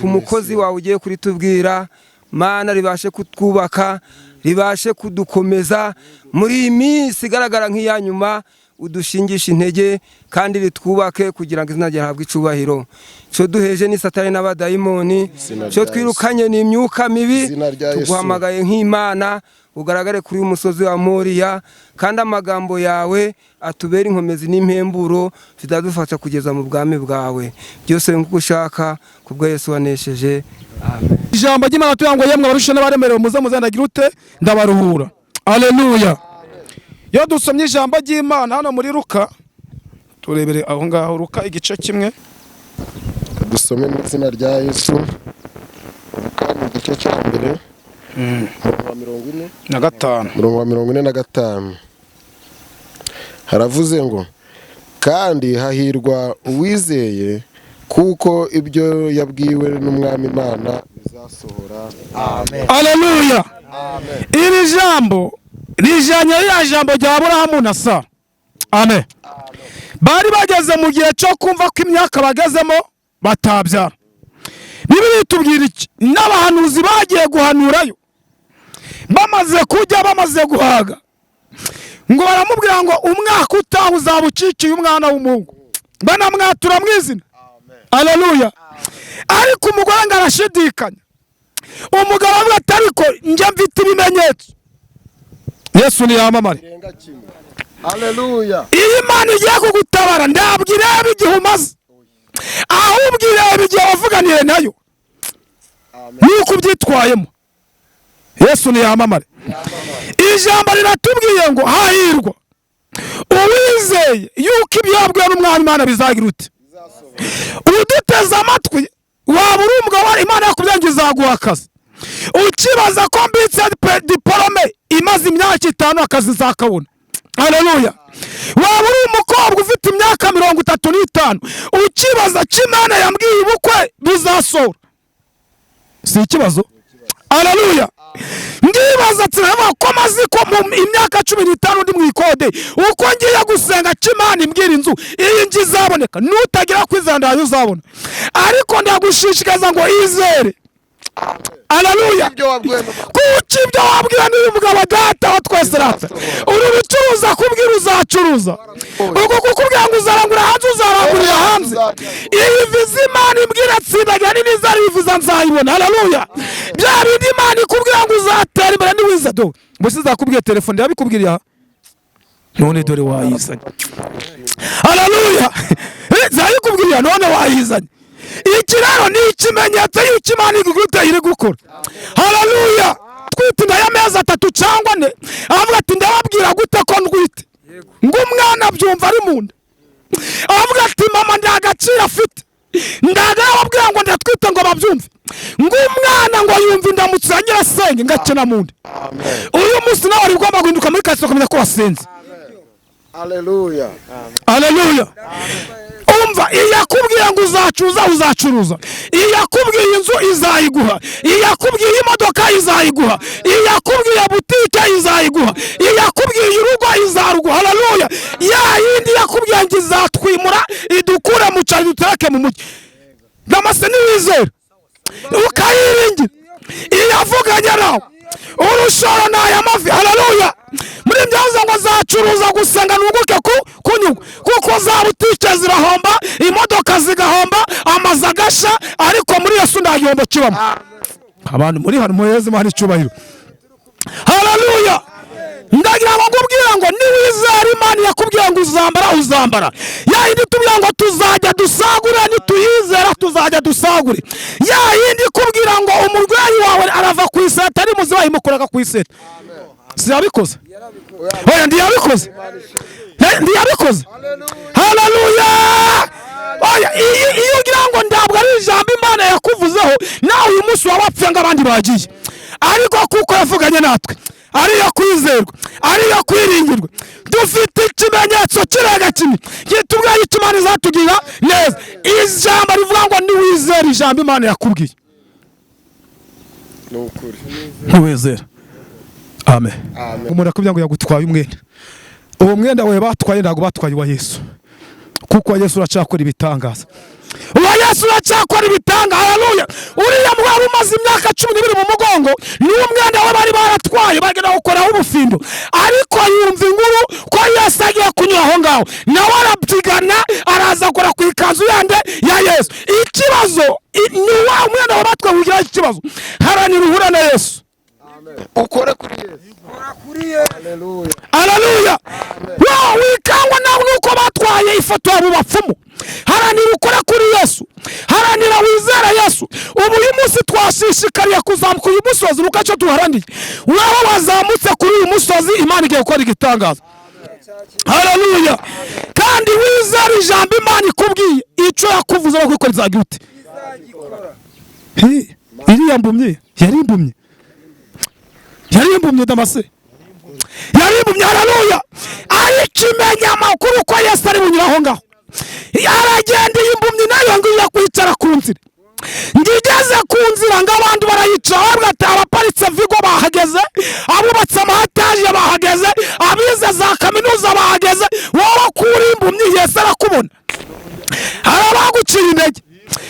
ku mukozi wawe ugiye kuritubwira, Mana, ribashe kutwubaka, ribashe kudukomeza muri iyi minsi igaragara nk'iya nyuma, udushingisha intege kandi ritwubake kugira ngo izina ryawe rihabwe icubahiro. Cyo duheje ni Satani n'abadayimoni, cyo twirukanye ni imyuka mibi. Izina rya Yesu. Tuguhamagaye nk'Imana, ugaragare kuri uyu musozi wa Moriya, kandi amagambo yawe atubere inkomezi n'impemburo zidadufasha kugeza mu bwami bwawe. Byose nk'uko ushaka, kubwo Yesu wanesheje. Amen. Ijambo ry'Imana tugira ngo: "Yemwe abarusha n'abaremerewe, muze muzendagira ute, ndabaruhura." Aleluya. Iyo dusomye ijambo ry'Imana hano muri Luka, turebere aho ngaho Luka igice 1. Dusome mu izina rya Yesu. Luka ni igice cya 1, umurongo wa 40 na 5. Umurongo wa 45 haravuze ngo: "Kandi hahirwa uwizeye, kuko ibyo yabwiwe n'Umwami Imana bizasohora." Amen. Aleluya. Iri jambo rijanye ririya jambo rya Aburahamu na Sara. Amen. Bari bageze mu gihe cyo kumva ko imyaka bagezemo batabyara. Bibiliya itubwira iki? N'abahanuzi bagiye guhanurayo, bamaze kujya, bamaze guhaga, ngo baramubwira ngo umwaka utaha uzaba ucikiye umwana w'umuhungu, banamwatura mu izina. Aleluya. Ariko umugore ngo arashidikanya. Umugabo avuga ati: "Ariko njye mfite ibimenyetso." Yesu niyamamare. Kirenga kimwe. Haleluya. Iyo Imana igiye kugutabara, ntabwo ireba igihe umaze, ahubwo ireba igihe wavuganiye nayo nuko ubyitwayemo. Yesu niyamamare. Ijambo riratubwiye ngo hahirwa uwizeye yuko ibyo yabwiwe n'Umwami Imana bizagira ute. Uduteze amatwi, waba uri umugabo, Imana yakubwiye ngo izaguha akazi, ukibaza ko mbitse diporome imaze imyaka 5, akazi nzakabona? Haleluya. Waba uri umukobwa ufite imyaka 35, ukibaza ko Imana yambwiye ubukwe buzasohora, si ikibazo? Haleluya. Ndibaza ati ko maze ko mu imyaka 15 ndi mu ikode, uko ngiye gusenga ko Imana imbwira inzu, iyi nzu izaboneka? Nutagira kwizera ndayo uzabona, ariko ndagushishikaza ngo izere. Haleluya. Ibyo wabwiwe n'Umwami. Kuki ibyo wabwira n'uyu mugabo data wa twese rata, uri ucuruza kubwira uzacuruza, uku kukubwira ngo uzarangura hanze, uzarangurira hanze. Iyi viza Imana imbwira tsindagira nini, zari viza nzayibona. Haleluya. Bya bindi Imana ikubwira ngo uzatera imbere niwiza, do mbese izakubwiye telefone yabikubwiriye aha, none dore wayizanye. Haleluya. Zayikubwiriye, none wayizanye. Iki rero ni ikimenyetso y'uko Imana igute iri gukora. Haleluya. Twite inda y'amezi 3 cyangwa 4, aravuga ati: "Ndababwira gute ko ndwite?" Ngo umwana abyumva ari mu nda, aravuga ati: "Mama nta gaciro afite, ndagababwira ngo ndatwite ngo babyumve." Ngo umwana ngo yumva indamutso ya nyirasenge ngakina mu nda. Uyu munsi nawe wari ugomba guhinduka muri karitsiye ukamenya ko wasenze. Haleluya. Haleluya. Umva, iyo akubwiye ngo uzacuruza, uzacuruza. Iyo akubwiye inzu, izayiguha. Iyo akubwiye imodoka, izayiguha. Iyo akubwiye butike, izayiguha. Iyo akubwiye urugo, izaruguha. Haleluya. Ya yindi yakubwiye ngo izatwimura idukure mu cyaro idutereke mu mujyi, ndamase niwizera ukayiringira, iyo avuganye nawe urushoro ni aya mavi. Haleluya. Muri Umuririmbyi yavuze ngo nzacuruza gusenga nunguke kunyungu, kuko za butike zirahomba, imodoka zigahomba, amazu agasha, ariko muri Yesu nta gihombo kibamo. Abantu muri hano muheze Imana icyubahiro. Haleluya! Ndagira ngo ngubwire ngo niwizera Imana yakubwiye ngo uzambara, uzambara. Ya yindi tubwira ngo tuzajya dusagure, nituyizera tuzajya dusagure. Ya yindi ikubwira ngo umurwayi wawe arava ku iseta ari muzima, imukoraga ku iseta. Siyabikoze? Oya, ndiyabikoze, ndiyabikoze. Haleluya! Oya, iyo ugira ngo ntabwo ari ijambo Imana yakuvuzeho, nawe uyu munsi waba wapfuye ngo abandi bagiye, ariko kuko yavuganye natwe ariyo kwizerwa, ariyo kwiringirwa, dufite ikimenyetso kirenga kimwe kitubwira icyo Imana izatugirira neza. Ijambo rivuga ngo niwizera ijambo Imana yakubwiye, Ni ukuri. ntiwizera. Amen. Umuntu akubwira ngo yagutwaye umwenda, uwo mwenda wawe batwaye ntabwo batwaye uwa Yesu, kuko Yesu uracyakora ibitangaza. Uwa Yesu uracyakora ibitanga. Haleluya! Uriya mwari umaze imyaka 12 mu mugongo, niwo mwenda we bari baratwaye bagenda gukoraho ubufindo, ariko yumva inkuru ko Yesu agiye kunyura aho ngaho, nawe arabyigana araza akora ku ikanzu yande ya Yesu. Ikibazo ni wa mwenda we batwaye ugira ikibazo. Haranira uhure na Yesu, Ukore kuri Yesu. Haleluya. Haleluya! Wa wikangwa nawe nuko batwaye ifoto yabo bapfumu. Haranira ukore kuri Yesu, haranira wizera Yesu. Ubu uyu munsi twashishikariye kuzamuka uyu musozi, nuko icyo tuharaniye. Wewe wazamutse kuri uyu musozi, Imana igiye gukora igitangaza. Haleluya! Kandi wizera ijambo Imana ikubwiye, icyo yakuvuze no kwikora izagira ute? Iriya mbumyi yari imbumyi, yari imbumyi Damase, yari imbumyi. Haleluya! Ariko imenya amakuru ko Yesu ari bunyura aho ngaho, aragenda iyi mbumyi nayo ngo ijya kwicara ku nzira. Ngigeze ku nzira ngo abantu barayicara, bavuga ati abaparitse vigo bahageze, abubatse amahataje bahageze, abize za kaminuza bahageze, wowe kuri imbumyi Yesu arakubona. Hari abaguciye intege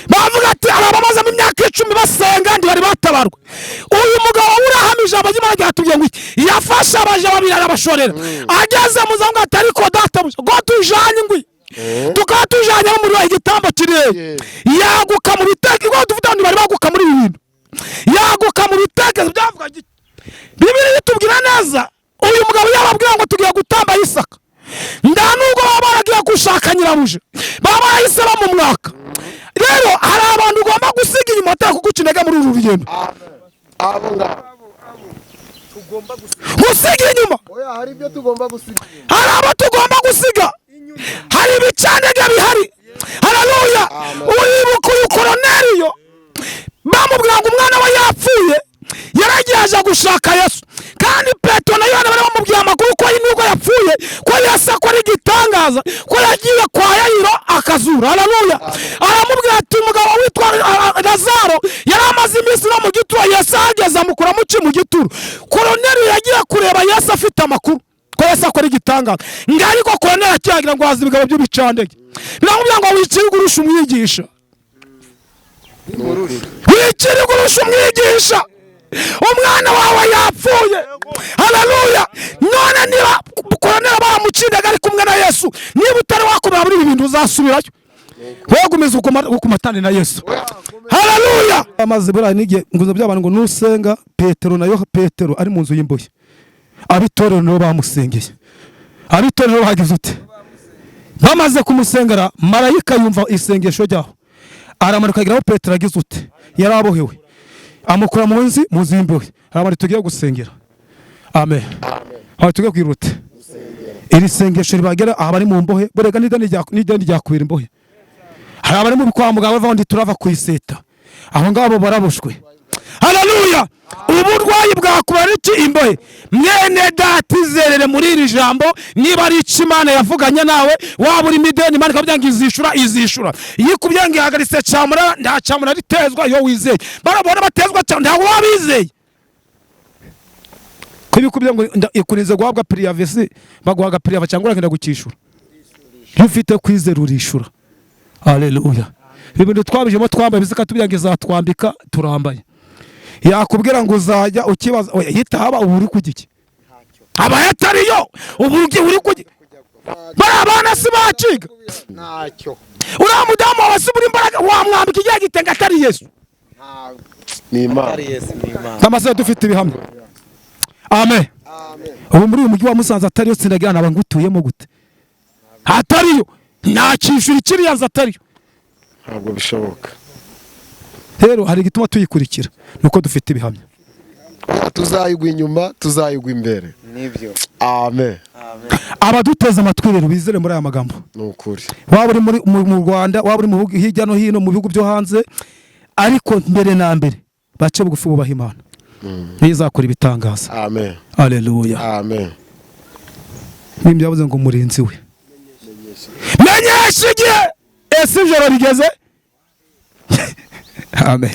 bavuga ati hari abamazemo imyaka 10 basenga ntibari batabarwa. Uyu mugabo urahamije ijambo ry'Imana ryatubwiye ngo iki? Yafashe abaja babiri arabashorera, ageze mu za ngo ati ariko databuja ngo tujanye ngwi tukaba tujanye umuriro igitambo kireye. Yaguka mu bitekerezo, ngo dufite abantu bari baguka muri ibi bintu, yaguka mu bitekerezo byavuga iki? Bibiliya itubwira neza, uyu mugabo yababwira ngo tugiye gutamba Isaka, nda nubwo baba baragiye gushaka nyirabuja, baba barahise bamumwaka. Rero hari abantu ugomba gusiga inyuma atari kuguca intege muri uru rugendo. Abo ngabo. Gusiga inyuma, Oya, hari ibyo tugomba gusiga. hari abo tugomba gusiga, hari ibicantege bihari. Haleluya! Uribuka uyu Koroneliyo bamubwira ngo umwana we yapfuye, yaragiye aja gushaka Yesu, kandi Petero na Yohana bari bamubwiye amakuru ko nubwo yapfuye ko Yesu akora igitangaza, ko yagiye kwa Yayiro akazura. Haleluya! Aramubwira ati umugabo witwa Lazaro yari amaze iminsi no mu gituro, Yesu ahageze amukuramo iki mu gituro. Koroneliyo yagiye kureba Yesu afite amakuru ko Yesu akora igitangaza, ngo ariko Koroneliyo akihagira ngo haza ibigabo by'ibicandege, biramubwira ngo wikirwe urusha umwigisha, wikirwe urusha umwigisha, umwana wawe yapfuye. Haleluya! None niba Koroneliyo baramucindaga ari kumwe na Yesu, niba utari wakomera muri ibi bintu uzasubirayo, wewe gumiza ukumatane na Yesu. Haleluya! Amaze buriya n'igihe nguzo by'abantu ngo nusenga Petero na Yohana, Petero ari mu nzu y'imbohe, abitorero nibo bamusengeye, abitorero bagize ute, bamaze kumusengera marayika yumva isengesho ryaho, aramanuka agera aho Petero agize ute, yari abohewe, amukura mu nzu y'imbohe, aramanuka tugiye gusengera. Amen. Aho tugiye kwirute iri sengesho ribagera aha bari mu mbohe, burega n'ideni ryakwira imbohe. Hari abari mu kwa muganga bavuga ngo turava ku iseta, aho ngabo barabushwe. Haleluya! Uburwayi bwakubara iki imbohe? Mwene data izerere muri iri jambo, niba ari icyo Imana yavuganye nawe, waba uri mideni Imana ikakubwira ngo izishura, izishura. Iyo ikubwiye ngo ihagaritse cyamura, nta cyamura ritezwa iyo wizeye. Barabona batezwa cyane, ntabwo baba bizeye. Ko ibikubwiye ngo ikurinze guhabwa priyavesi, baguhaga priyava cyangwa uragenda gukishura. Iyo ufite kwizera urishura. Haleluya! Ibintu twabijemo twambaye bizika tubwira ngo izatwambika, turambaye. Yakubwira ngo uzajya ukibaza, oya yitaba ubu uri kugiki? Abaye atariyo ubu uri kujya bariya bana si baciga ntacyo. Uriya mudamu wawe si buri imbaraga wamwambika igihe gitenge atari Yesu. Ni Imana. Atari Yesu ni Imana. Ndamaze dufite ibihamya. Amen. Ubu muri uyu mujyi wa Musanze atariyo sindagira naba ngutuyemo gute? Atariyo ntakishyura ikiriya nzu atariyo. Ntabwo bishoboka. Rero hari igituma tuyikurikira nuko dufite ibihamya. Tuzayigwa inyuma, tuzayigwa imbere. Nibyo. Amen. Abaduteze amatwi rero bizere muri aya magambo. Ni ukuri. Waba uri muri mu Rwanda, waba uri mu bihugu hirya no hino mu bihugu byo hanze, ariko mbere na mbere bace bugufi bubaha Imana. Ntizakora ibitangaza. Amen. Haleluya. Amen. Nimba yavuze ngo umurinzi we menyesha igihe ese ijoro rigeze. Amen.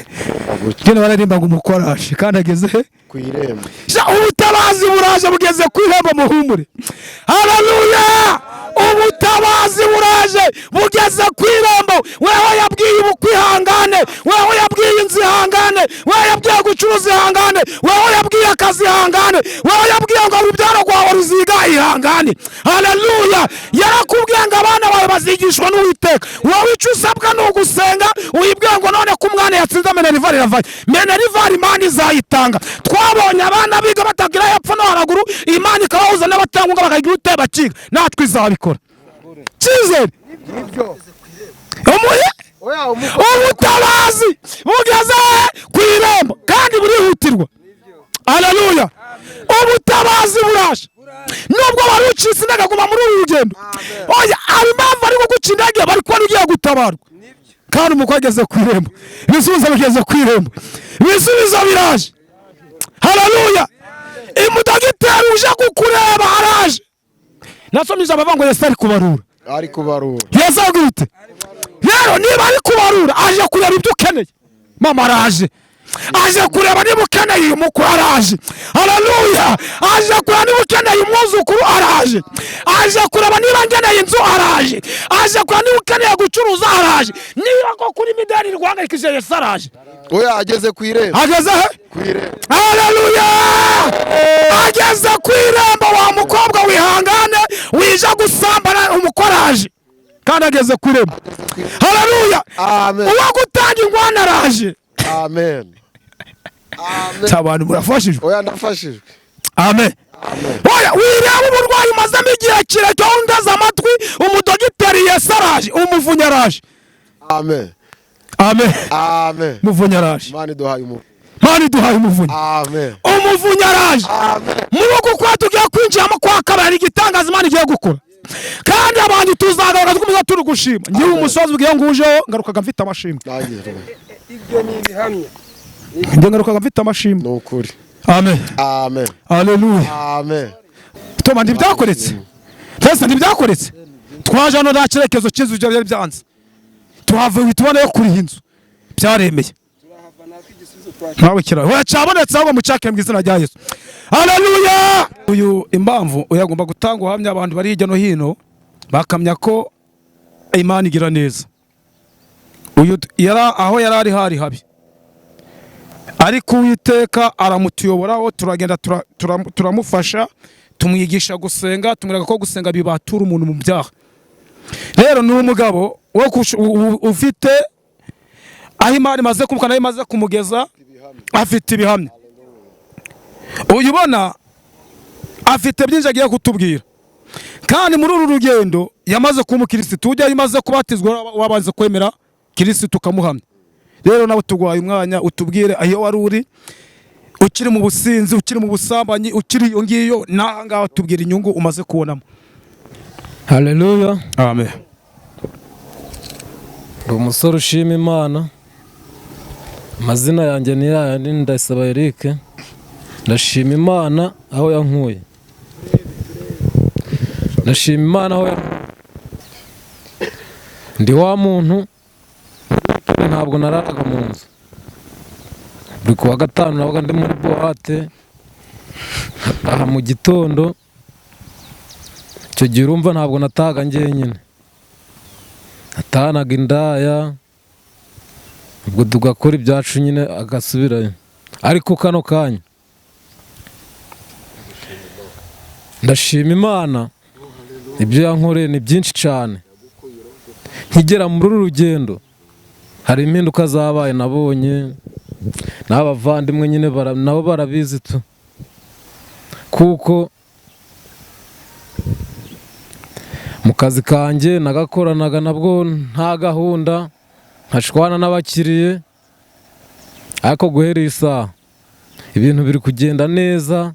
Genda baririmba ngo umukoraje kandi ageze he? Ku irembo. Ubutabazi buraje bugeze ku irembo, muhumure. Haleluya. Ubutabazi buraje bugeze ku irembo. Wewe yabwiye ubukwihangane, wewe yabwiye inzu ihangane, wewe yabwiye gucuruza ihangane, wewe yabwiye akazi ihangane, wewe yabwiye ngo urubyaro rwawe ruziga ihangane. Haleluya. Yarakubwiye ngo abana bawe bazigishwa n'Uwiteka. Wowe icyo usabwa ni ugusenga, uyibwiye ngo none ko umwana yatsinze Minerval iravaye. Minerval Imana izayitanga. Twabonye abana biga batagira hepfo no haraguru, Imana ikabahuza n'abatangunga bakagira ute bakiga. Natwe izabikora. Cyizere. Ubutabazi bugeze ku irembo kandi burihutirwa. Haleluya. Ubutabazi buraje. Nubwo wari ucitse intege aguma muri uru rugendo. Oya, hari impamvu ari kuguca intege, bari kubona ugiye gutabarwa. Kandi umukwe ageze ku irembo. Ibisubizo bigeze ku irembo. Ibisubizo biraje. Haleluya. Imudogiteri uje kukureba araje. Nasomye ijambo avuga ngo Yesu ari kubarura. Ari kubarura. Yesu agute. Rero niba ari kubarura aje kureba ibyo ukeneye. Mama araje. Aje kureba niba ukeneye umukwe araje. Haleluya. Aje kureba niba ukeneye umwuzukuru araje. Aje kureba niba ngeneye inzu araje. Aje kureba niba ukeneye gucuruza araje. Niba ko kuri midari rwangayikije Yesu araje. Oya ageze ku irembo. Ageze he? Ku irembo. Haleluya. Ageze ku irembo wa mukobwa wihangane wija gusambana umukoraje. Kandi ageze ku irembo. Haleluya. Amen. Uwo gutanga ingwana araje. Amen. Amen. Abantu murafashijwe. Oya ndafashijwe. Amen. Oya wireba uburwayi umazemo igihe kirekire undeze amatwi, umudogiteri Yesu araje, umuvunyi araje. Amen. Amen. Amen. Umuvunyi araje. Imana iduhaye umuvunyi. Imana iduhaye umuvunyi. Amen. Umuvunyi araje. Amen. Muri uku kwa tugiye kwinjiramo kwa kabiri igitangaza Imana igiye gukora. Kandi abantu tuzagaruka dukomeza turi gushima. Ngiye umusozi ugiye ngujeho ngarukaga mfite amashimwe. Ibyo ni ibihamya. Ngiye ngarukaga mfite amashimwe. Ni ukuri. Amen. Amen. Haleluya. Amen. Toma ntibyakoretse. Twese ntibyakoretse. Twaje hano nta cyerekezo cy'inzu byari byanze. Tuhavuye tubona yo kuriha inzu. Byaremeye. Nawe kira. Oya cyabonetse ahubwo mucake mu izina rya Yesu. Haleluya. Uyu impamvu uyagomba gutanga uhamya abantu bari hirya no hino bakamya ko Imana igira neza. Uyu yara aho yarari hari habi. Ariko Uwiteka aramutuyoboraho turagenda turamufasha tumwigisha gusenga, tumwereka ko gusenga bibatura umuntu mu byaha. Rero ni umugabo ufite aho Imana imaze kumukana, imaze kumugeza, afite ibihamya. Uyu ubona afite byinshi agiye kutubwira. Kandi muri uru rugendo yamaze kuba umukirisitu, ujya imaze kubatizwa wabanze kwemera Kirisitu ukamuhamya. Rero nawe tugwaye umwanya utubwire aho wari uri ukiri mu businzi, ukiri mu busambanyi, ukiri iyo ngiyo n'aha ngaha, tubwira inyungu umaze kubonamo. Haleluya. Amen. Ndi umusore ushima Imana. Amazina yanjye ni yayandi, Ndayisaba Eric. Ndashima Imana aho yankuye. Ndashima Imana aho yankuye. Ndi wa muntu ntabwo nararaga mu nzu. Buri kuwa gatanu nabaga ndi muri boate, nkataha mu gitondo. Icyo gihe urumva ntabwo natahaga njyenyine, natahanaga indaya, ubwo tugakora ibyacu nyine agasubirayo. Ariko kano kanya Ndashima Imana, ibyo yankoreye ni byinshi cyane. Nkigera muri uru rugendo hari impinduka zabaye nabonye, n'abavandimwe nyine nabo barabizi tu, kuko mu kazi kanjye nagakoranaga nabwo nta gahunda, nkashwana n'abakiriye, ariko guhera iyi saha ibintu biri kugenda neza.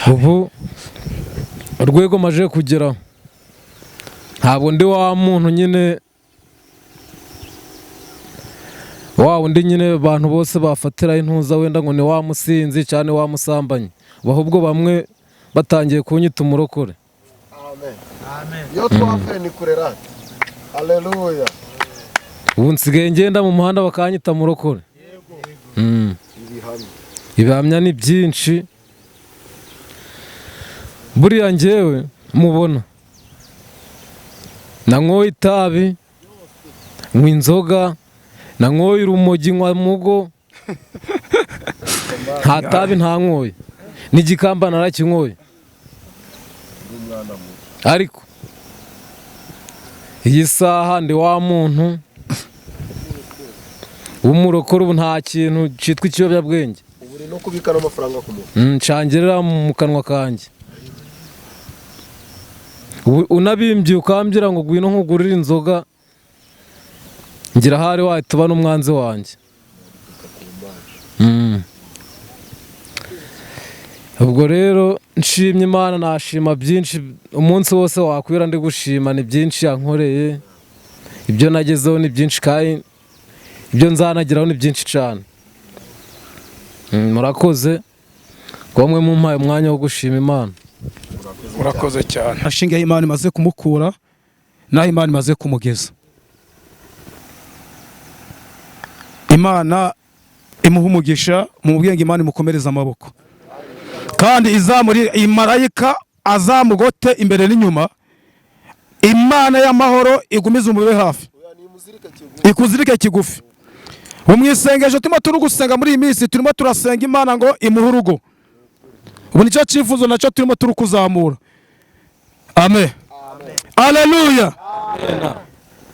Ubu urwego maje kugeraho ntabwo ndi wa muntu nyine wa undi nyine abantu bose bafatiraho intuza wenda ngo ni wa musinzi cyane wa musambanyi, ahubwo bamwe batangiye kunyita umurokore. Amen. Iyo twavuye ni kurerate. Haleluya. Ubu nsigaye ngenda mu muhanda bakanyita murokore. Ibihamya ni byinshi. Buriya njyewe mubona nanyoye itabi, nywa inzoga, nanyoye urumogi, nywa mugo, nta tabi ntanyoye, n'igikamba narakinyoye. Ariko iyi saha ndi wa muntu w'umurokore, ubu nta kintu cyitwa ikiyobyabwenge Ubu uri no kubika n'amafaranga ku muntu. Nshangirira mu kanwa kanjye. Unabimbye ukambwira ngo ngwino nkugurire inzoga, ngira ahari wahita uba n'umwanzi wanjye. Ubwo rero nshimye Imana, nashima byinshi, umunsi wose wakwira ndi gushima, ni byinshi yankoreye, ibyo nagezeho ni byinshi kandi ibyo nzanageraho ni byinshi cyane. Murakoze kuba mwe mumpaye umwanya wo gushima Imana. Urakoze cyane. Ashinga Imana imaze kumukura naho Imana imaze kumugeza. Imana imuha umugisha mu bwenge, Imana imukomereza amaboko, kandi izamuri imarayika azamugote imbere n'inyuma. Imana y'amahoro igumize umube hafi, ikuzirike kigufi. Mu isengesho turimo turi gusenga muri iyi minsi, turimo turasenga Imana ngo imuhe urugo. Ubu nicyo cyifuzo nacyo turimo turi kuzamura. Amen. Haleluya.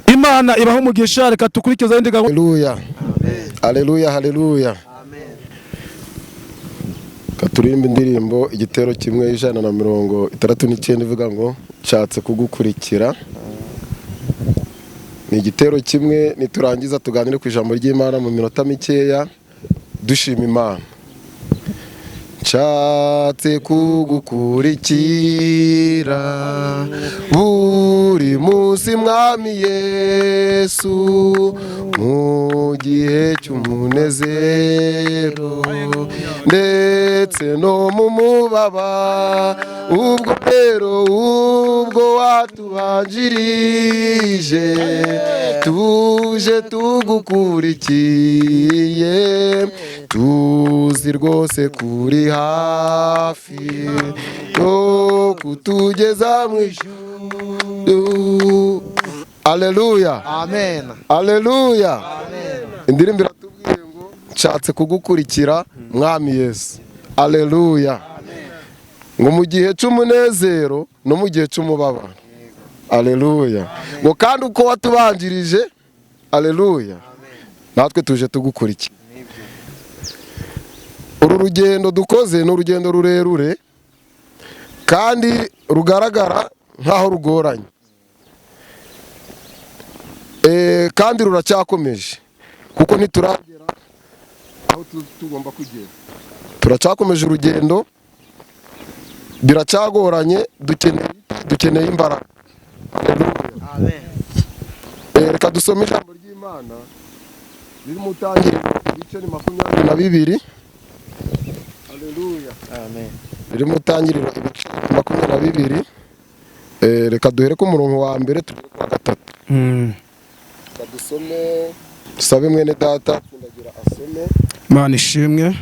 Imana ibaha umugisha. Reka tukurikize indi gahunda. Haleluya. Haleluya, haleluya. Katurimba indirimbo igitero kimwe 169 ivuga ngo nshatse kugukurikira. Ni igitero kimwe, niturangiza tuganire ku ijambo ry'Imana mu minota mikeya dushima Imana. Nshatse kugukurikira buri munsi Mwami Yesu, mu gihe cy'umunezero ndetse no mu mubaba, ubwo rero ubwo watubanjirije tuje tugukurikiye, tuzi rwose kuri hafi yo kutugeza mu ijuru. Haleluya. Amen. Haleluya. Indirimbo iratubwiye ngo nshatse kugukurikira Mwami Yesu. Haleluya. Ngo mu gihe cy'umunezero no mu gihe cy'umubabaro. Haleluya. Ngo kandi uko watubanjirije, haleluya, natwe tuje tugukurikira. Uru rugendo dukoze ni urugendo rurerure kandi rugaragara nkaho rugoranye, kandi ruracyakomeje kuko ntituragera aho tugomba kugera. Turacyakomeje urugendo, biracyagoranye, dukeneye imbaraga. Amen. Reka dusome ijambo ry'Imana riri mu Itangiriro ibice 22. Haleluya. Amen. Riri mu Itangiriro ibice 22. Reka duhere ku murongo wa mbere tugere ku wa gatatu. Reka dusome, dusabe mwene data Tsindagira asome. Imana ishimwe.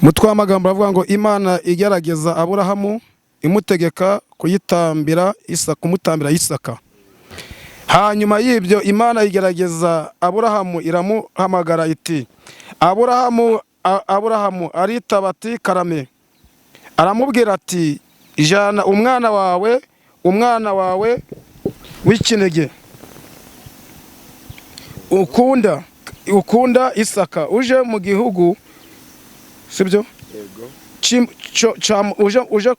Mutwe w'amagambo avuga ngo Imana igerageza Aburahamu imutegeka kuyitambira Isaka, kumutambira Isaka. Hanyuma y'ibyo Imana igerageza Aburahamu iramuhamagara iti Aburahamu, Aburahamu aritaba ati karame. Aramubwira ati jana umwana wawe w'ikinege ukunda Isaka uje mu gihugu, sibyo? Uje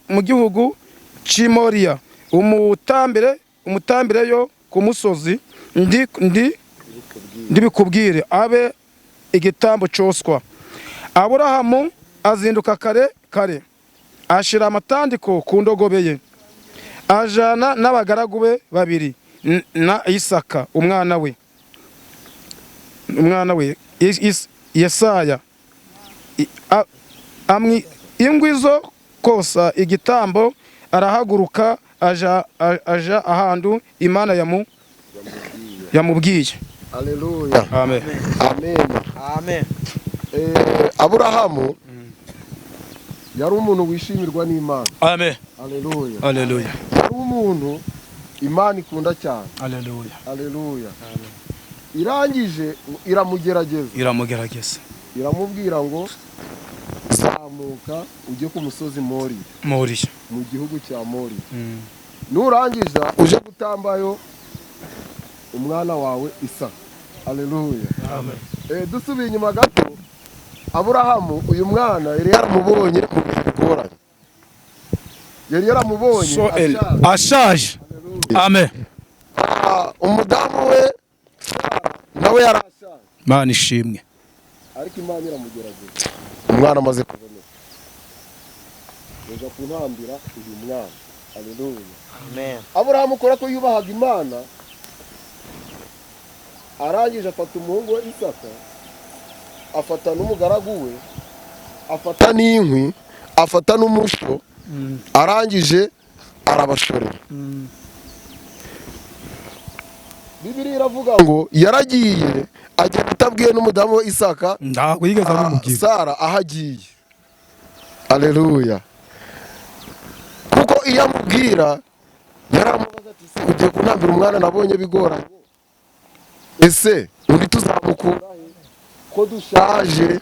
mu gihugu cy'Imoriya, umutambire yo ku musozi ndibikubwire abe igitambo cyoswa. Aburahamu azinduka kare kare ashira amatandiko ku ndogobe ye, ajana n'abagaragu be babiri na Isaka umwana we Yesaya. Ingwi zo kosa igitambo, arahaguruka aja ahantu Imana yamubwiye. Haleluya. Amen. Amen. Amen. Aburahamu yari umuntu wishimirwa n'Imana. Amen. Haleluya. Haleluya. Yari umuntu Imana ikunda cyane. Haleluya. Haleluya. Irangije iramugerageza. Iramubwira ngo zamuka ujye ku musozi Moriya. Mu gihugu cya Moriya. Nurangiza uje gutambayo umwana wawe Isaka. Haleluya. Amen. Dusubiye inyuma gato, Aburahamu uyu mwana yari yaramubonye mu bihe bigoranye. Yari yaramubonye ashaje. Amen. Umudamu we nawe yarashaje. Imana ishimwe. Ariko Imana iramugerageza. Umwana amaze kuboneka, yaje kuntambira uyu mwana. Haleluya. Amen. Aburahamu ukora ko yubahaga Imana, arangije afata umuhungu we Isaka, afata n'umugaragu we, afata n'inkwi, afata n'umusho, arangije arabashorera. Bibiliya iravuga ngo yaragiye agenda atabwiye n'umudamu we Isaka, ntabwo yigeze abimubwira. Sara aho agiye. Haleluya. Kuko iyo amubwira yaramubaza ati ugiye kuntambira umwana nabonye bigoranye, ese undi tuzamukura ko dushaje?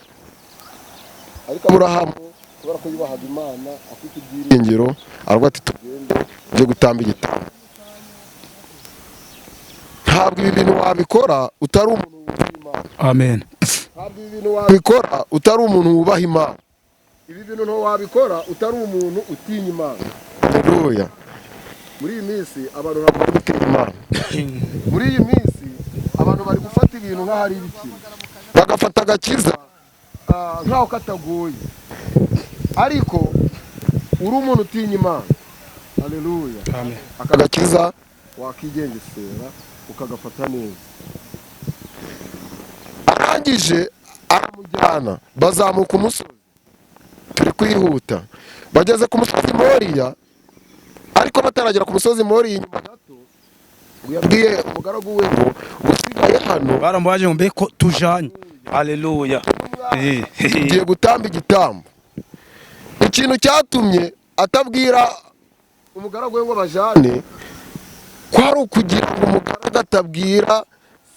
Ariko Aburahamu kubera ko yubahaga Imana afite ibyiringiro, aravuga ati tugende ujye gutamba igitambo. Ntabwo ibi bintu wabikora utari umuntu wubaha Imana. Amen. Ntabwo ibi bintu wabikora utari umuntu wubaha Imana. Ibi bintu nto wabikora utari umuntu utinya Imana. Haleluya. Muri iyi minsi abantu ntabwo bari gutinya Imana. Muri iyi minsi abantu bari gufata ibintu nk'aho ari ibikino, bagafata agakiza nk'aho katagoye. Ariko uri umuntu utinya Imana. Haleluya. Amen. Aka gakiza wakigengesera ukagafata neza. Arangije aramujyana, bazamuka umusozi. Turi kwihuta. Bageze ku musozi Moriya, ariko bataragera ku musozi Moriya inyuma gato, yabwiye umugaragu we ngo usigaye hano. Baramubaje ngo mbe ko tujanye. Haleluya. Tugiye gutamba igitambo. Ikintu cyatumye atabwira umugaragu we ngo bajane, kwari ukugira ngo umugaragu atabwira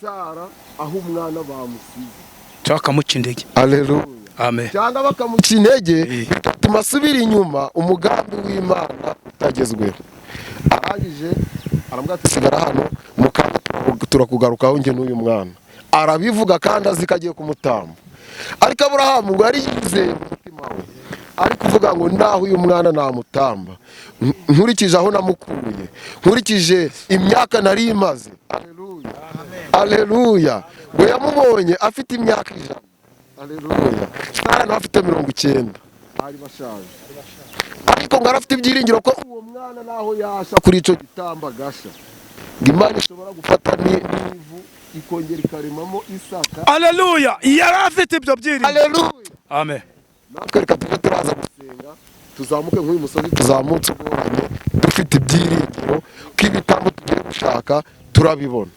Sara aho umwana bamusize, cyangwa bakamuca intege. Haleluya. Amen. Cyangwa bakamuca intege bigatuma asubira inyuma, umugambi w'Imana utagezweho. Arangije aramubwira ati sigara hano turakugarukaho njye n'uyu mwana. Arabivuga kandi azi ko agiye kumutamba. Ariko Aburahamu ngo yari yizeye mu mutima we, ari kuvuga ngo naho uyu mwana namutamba, nkurikije aho namukuye, nkurikije imyaka nari imaze. Haleluya. Haleluya. Ngo yamubonye afite imyaka 100. Haleluya. Sara nawe afite 90. Ari bashaje. Ariko ngo arafite ibyiringiro ko uwo mwana naho yasha kuri ico gitamba gasha, Imana ishobora gufata n'ivu ikongera ikaremamo Isaka. Haleluya. Yari afite ibyo byiringiro. Haleluya. Amen. Natwe reka tube turaza gusenga, tuzamuke nk'uyu musozi tuzamutse ugoranye, dufite ibyiringiro ko ibitambo tugiye gushaka turabibona.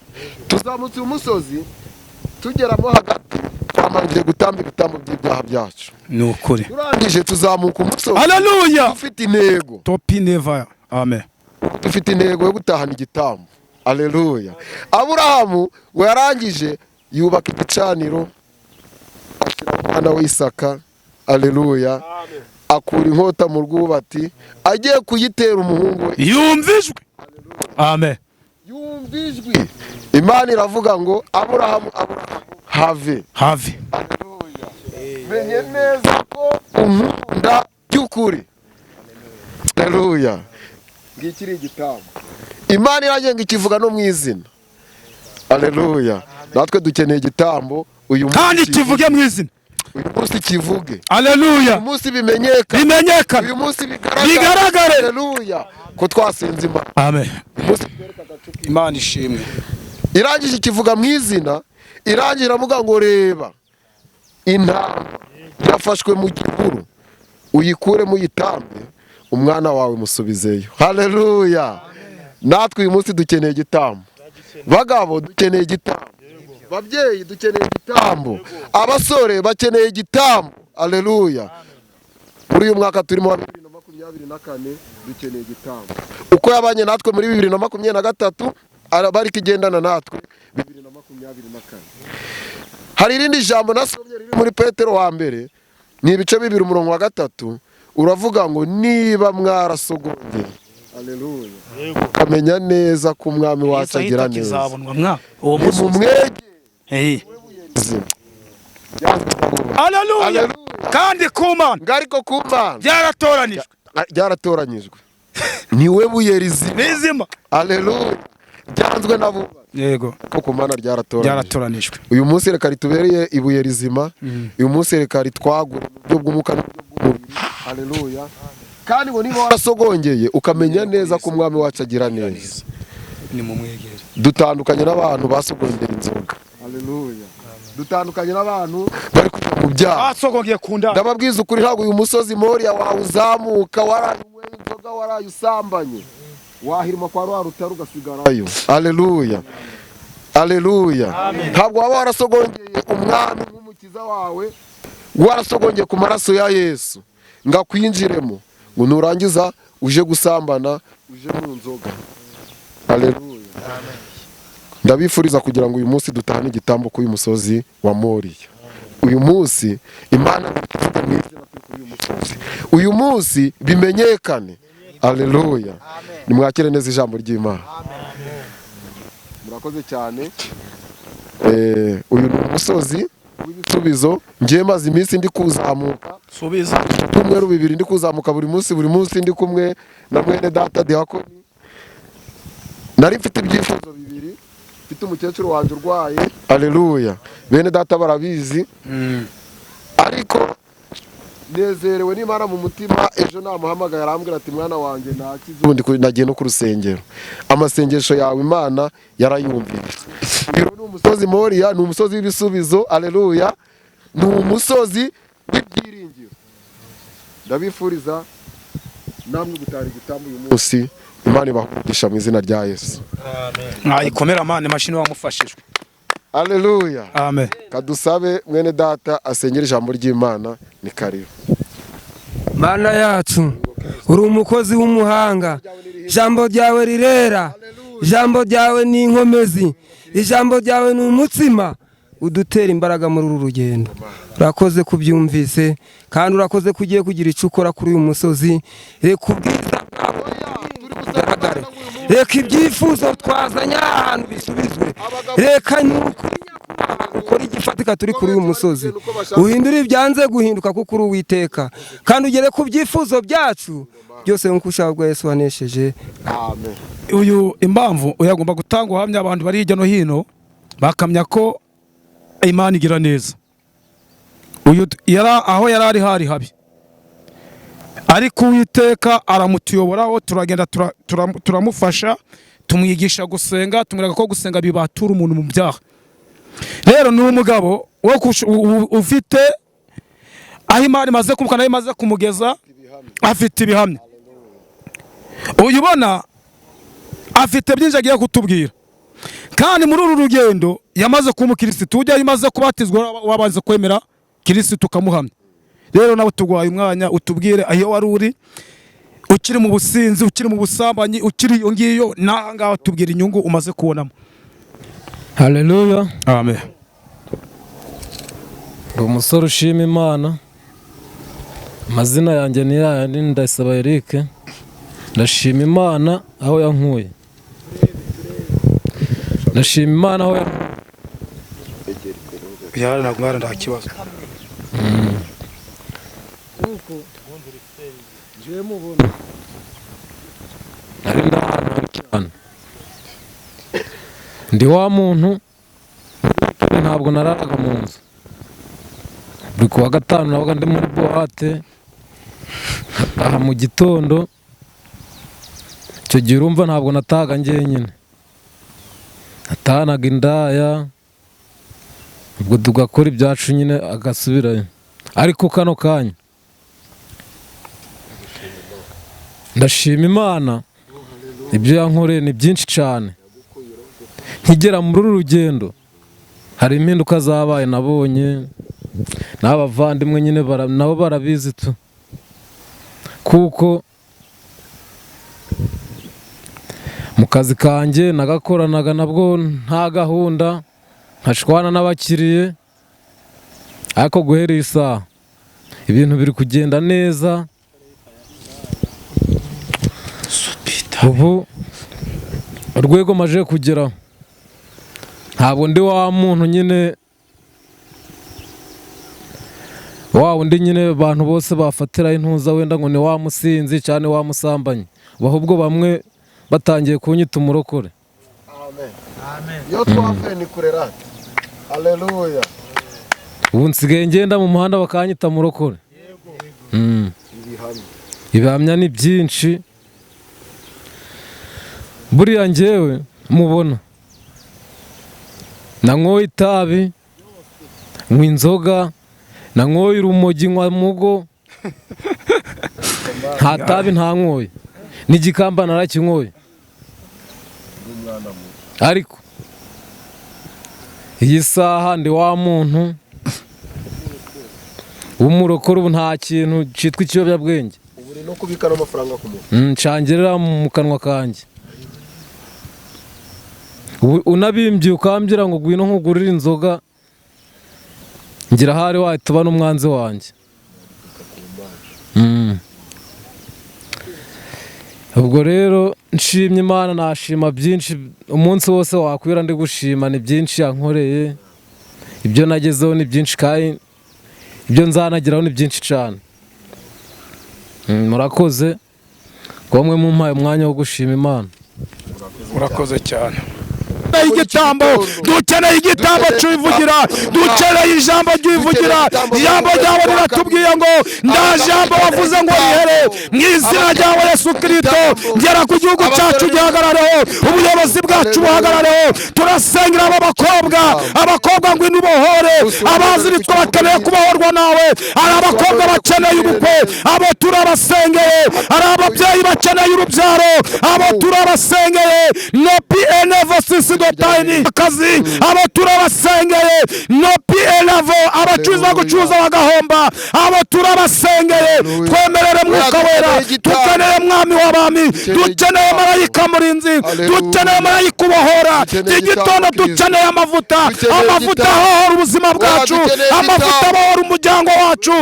Tuzamutse uyu musozi tugeramo hagati, twamanjije gutamba ibitambo by'ibyaha byacu. Ni ukuri. Turangije tuzamuka umusozi. Haleluya. Dufite intego. Topi never. Amen. Dufite intego yo gutahana igitambo. Haleluya. Aburahamu ngo yarangije yubaka igicaniro, ashyiramo Umwana we Isaka, aleluya, akura inkota mu rwubati agiye kuyitera umuhungu we. Yumva ijwi. Amen. Yumva ijwi. Imana iravuga ngo Aburahamu, Aburahamu, have have. Menye neza ko unkunda by'ukuri. Haleluya. Ngiki ari igitambo. Imana iragenga ikivuga no mu izina. Haleluya. Natwe dukeneye igitambo uyu munsi. Kandi kivuge mu izina. Uyu munsi kivuge. Haleluya. Uyu munsi bimenyekane. Bimenyekane. Uyu munsi bigaragare. Bigaragare. Haleluya. Ko twasenze Imana. Amen. Imana ishimwe. Irangije ikivuga mu izina, irangira avuga ngo reba intama yafashwe mu gihuru, uyikure muyitambe, umwana wawe musubizeyo. Haleluya. Natwe uyu munsi dukeneye igitambo. Bagabo dukeneye igitambo. Babyeyi dukeneye igitambo. Abasore bakeneye igitambo. Haleluya. Muri uyu mwaka turimo wa 2024 dukeneye igitambo. Uko yabanye natwe muri 2023 arabari kigendana natwe 2024. Hari irindi jambo nasomye riri muri Petero wa mbere ni ibice 2 umurongo wa 3 uravuga ngo niba mwarasogongeye, haleluya, ukamenya neza ko umwami wacu agira neza, uwo mumwegere. Haleluya. Kandi ku Mana ngariko ku Mana byaratoranijwe, byaratoranyijwe niwe buye rizima. Haleluya. Byanzwe nabo. Yego. Ko ku Mana byaratoranijwe. Uyu munsi reka ritubereye ibuye rizima. Uyu munsi reka ritwagure mu buryo bw'umwuka n'ubw'umubiri. Haleluya. Kandi ngo niba warasogongeye ukamenya neza ko umwami wacu agira neza, ni mu mwegere. Dutandukanye n'abantu basogongera inzoga. Haleluya. Dutandukanye n'abantu bari kujya mu byaha. Basogongeye ku nda. Ndababwiza ukuri, ntabwo uyu musozi Moriya wawuzamuka warayunyweye inzoga, warayusambanye, wahirima kwa rwa rutare ugasigarayo. Haleluya. Haleluya. Ntabwo waba warasogongeye umwami nk'umukiza wawe, warasogongeye ku maraso ya Yesu ngakwinjiremo ngo nurangiza uje gusambana, uje mu nzoga. Haleluya. Ndabifuriza kugira ngo uyu munsi dutahane igitambo k'uyu musozi wa Moriya. Uyu munsi Imana ivuge mu izina kuri uyu musozi. Uyu munsi bimenyekane. Haleluya. Nimwakire neza ijambo ry'Imana. Murakoze cyane. Uyu ni umusozi w'ibisubizo. Ngiye maze iminsi ndi kuzamuka. Subiza. Ibyumweru 2 ndi kuzamuka buri munsi ndi kumwe na mwene data Diakoni. Nari mfite ibyifuzo 2, mfite umukecuru wanjye urwaye. Haleluya. Bene data barabizi. Ariko nezerewe n'Imana mu mutima. Ejo namuhamagaye arambwira ati mwana wanjye nakize, ubundi nagiye no ku rusengero. Amasengesho yawe Imana yarayumvise. Uyu ni umusozi Moriya, ni umusozi w'ibisubizo. Haleluya. Ni umusozi w'ibyiringiro. Ndabifuriza namwe gutara igitambo uyu munsi. Imana ibahugisha mu izina rya Yesu. Amen. Mwayikomera Imana imashini wamufashijwe. Haleluya. Amen. Kadusabe mwene data asengera ijambo ry'Imana ni karibu. Mana yacu uri umukozi w'umuhanga, ijambo ryawe rirera, ijambo ryawe ni inkomezi, ijambo ryawe ni umutsima udutera imbaraga muri uru rugendo. Urakoze kubyumvise kandi urakoze kugiye kugira icyo ukora kuri uyu musozi. Reka ubwiza bwawe bugaragare, reka ibyifuzo twazanye ahantu bisubizwe, reka nuko ukora igifatika turi kuri uyu musozi, uhindure ibyanze guhinduka kuko uri Uwiteka, kandi ugere ku byifuzo byacu byose nk'uko ushaka bwa Yesu wanesheje. Amen. Uyu impamvu uyagomba gutanga ubuhamya abantu bari hirya no hino bakamya ko Imana igira neza. Uyu aho yari ari hari habi, ariko Uwiteka aramutuyoboraho, turagenda turamufasha, tumwigisha gusenga, tumwereka ko gusenga bibatura umuntu mu byaha. Rero ni umugabo ufite aho Imana imaze kumukana, imaze kumugeza, afite ibihamya. Uyu ubona afite byinshi agiye kutubwira. Kandi muri uru rugendo yamaze kuba umukirisitu, ujya imaze kubatizwa wabanze kwemera Kirisitu ukamuhamya. Rero nawe tugwaye umwanya utubwire aho wari uri ukiri mu businzi, ukiri mu busambanyi, ukiri iyo ngiyo n'aha ngaha, tubwira inyungu umaze kubonamo. Haleluya. Amen. Ndi umusore ushima Imana. Amazina yanjye ni yayandi, Ndayisaba Eric. Ndashima Imana aho yankuye. Ndashima Imana aho yankuye. Yara nta kibazo. Nari ndahantu cyane. Ndi wa muntu ntabwo nararaga mu nzu. Buri kuwa gatanu nabaga ndi muri boîte, nkataha mu gitondo. Icyo gihe urumva ntabwo natahaga njyenyine, natahanaga indaya, ubwo tugakora ibyacu nyine agasubirayo. Ariko kano kanya ndashima Imana, ibyo yankoreye ni byinshi cyane. Nkigera muri uru rugendo hari impinduka zabaye nabonye, n'abavandimwe nyine nabo barabizi tu, kuko mu kazi kanjye nagakoranaga nabwo nta gahunda, nkashwana n'abakiriye. Ariko guhera isaha ibintu biri kugenda neza. Ubu urwego maje kugeraho ntabwo ndi wa muntu nyine wa undi nyine abantu bose bafatira intuza wenda ngo ni wa musinzi cyane wa musambanye, ahubwo bamwe batangiye kunyita umurokore. Amen. Amen. Yo twavuye ni kurerate. Haleluya. Ubu nsigaye ngenda mu muhanda bakanyita murokore. Ibihamya ni byinshi. Buriya njyewe mubona nanyoye itabi, nywa inzoga, nanyoye urumogi, nywa mugo, nta tabi ntanyoye, n'igikamba narakinyoye. Ariko iyi saha ndi wa muntu w'umurokore, ubu nta kintu cyitwa ikiyobyabwenge. Ubu uri no kubika n'amafaranga ku muntu. Nshangirira mu kanwa kanjye. Unabimbye ukambwira ngo ngwino nkugurire inzoga, ngira ahari wahita uba n'umwanzi wanjye. Ubwo rero nshimye Imana, nashima byinshi, umunsi wose wakwira ndi gushima, ni byinshi yankoreye, ibyo nagezeho ni byinshi kandi ibyo nzanageraho ni byinshi cyane. Murakoze kuba mwe mumpaye umwanya wo gushima Imana. Urakoze cyane. Igitambo dukeneye, igitambo cy'ivugira, dukeneye ijambo ry'ivugira. Ijambo ryawe riratubwiye ngo nda jambo wavuze ngo rihere mu izina ryawe Yesu Kristo. Ngera ku gihugu cyacu gihagarareho, ubuyobozi bwacu buhagarareho. Turasengera aba bakobwa, abakobwa ngo inubohore, abaziritswe bakeneye kubohorwa nawe. Ari abakobwa bakeneye ubukwe, abo turabasengeye. Ari ababyeyi bakeneye urubyaro, abo turabasengeye. No PNV dotayini akazi, abo turabasengeye. No PNV abacuruza gucuruza bagahomba, abo turabasengeye. Twemerere Mwuka Wera, dukeneye Mwami w'abami, dukeneye marayika murinzi, dukeneye marayika ubohora. Igitondo dukeneye amavuta, amavuta ahohora ubuzima bwacu, amavuta abohora umuryango wacu.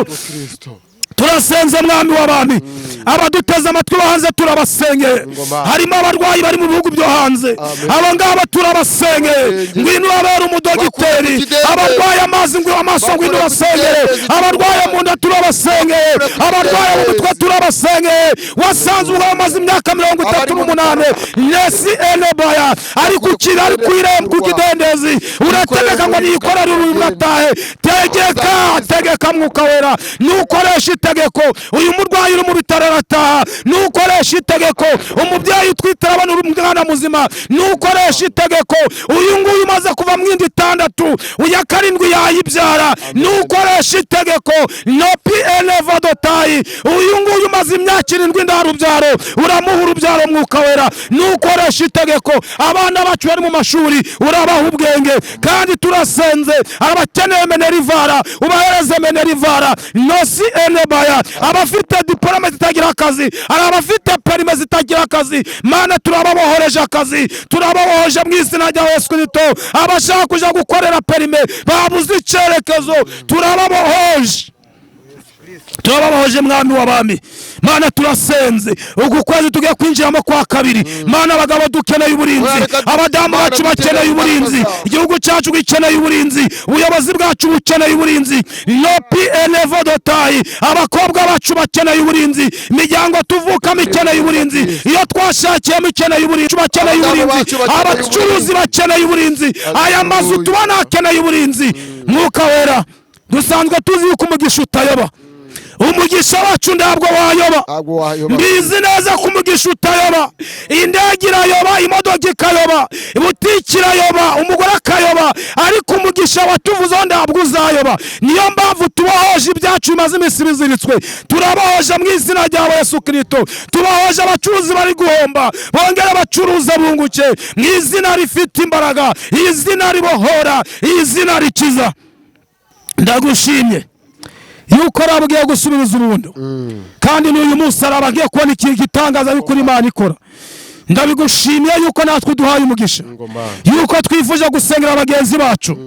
Turasenze Mwami w'abami, abaduteze amatwi hanze turabasengeye. Harimo abarwayi bari mu bihugu byo hanze, abo ngabo turabasengeye. Ngwino abera umudogiteri, abarwaye amazi ngo amaso ngwino basengere, abarwaye mu nda turabasengeye, abarwaye mu mutwe turabasengeye. Wasanzwe amaze imyaka 38 Nesi Elobaya ari gukira, ari kwiremba ku kidendezi, urategeka ngo niyikorere uyu matahe. Tegeka, tegeka Mwuka Wera, nukoresha itegeko. Uyu murwayi uri mu bitaro arataha, nukoresha itegeko. Umubyeyi utwite arabona umwana muzima, nukoresha itegeko. Uyu nguyu umaze kuva mu yindi 6 uya 7 yayibyara, nukoresha itegeko. No PNV dotayi, uyu nguyu Umaze imyaka 7 nta rubyaro, uramuha urubyaro Mwuka Wera. Nukoresha itegeko, abana bacu bari mu mashuri urabaha ubwenge. Kandi turasenze abakeneye menerivara ubahereze menerivara, nosi enebaya. Abafite diplome zitagira akazi, hari abafite perime zitagira akazi, Mana turababohoreje akazi, turababohoje mu izina rya Yesu Kristo. Abashaka kuja gukorera perime babuze icerekezo, turababohoje, turababohoje Mwami w'abami. Mana turasenze uku kwezi tugiye kwinjiramo kwa kabiri, Mana abagabo dukeneye uburinzi, abadamu bacu bakeneye uburinzi, igihugu cyacu gikeneye uburinzi, ubuyobozi bwacu bukeneye uburinzi, nopi elevo dotayi, abakobwa bacu bakeneye uburinzi, imiryango tuvukamo ikeneye uburinzi, iyo twashakiyemo ikeneye uburinzi, bakeneye uburinzi, abacuruzi bakeneye uburinzi, aya mazu tubona akeneye uburinzi. Mwuka Wera, dusanzwe tuzi yuko umugisha utayoba, umugisha wacu ntabwo wayoba. Mbizi neza ko umugisha utayoba. Indege irayoba, imodoka ikayoba, butiki irayoba, umugore akayoba, ariko umugisha watuvuzeho ntabwo uzayoba. Niyo mpamvu tubahoje ibyacu bimaze iminsi biziritswe, turabahoje mu izina rya Yesu Kristo. Tubahoje abacuruzi bari guhomba, bongere abacuruza bunguke mu izina rifite imbaraga, izina ribohora, izina rikiza. Ndagushimye yuko arabwiye gusubiriza urundo, kandi n'uyu munsi arabagiye kubona ikintu gitangaza yuko Imana ikora. Ndabigushimiye yuko natwe duhaye umugisha, yuko twifuje gusengera bagenzi bacu.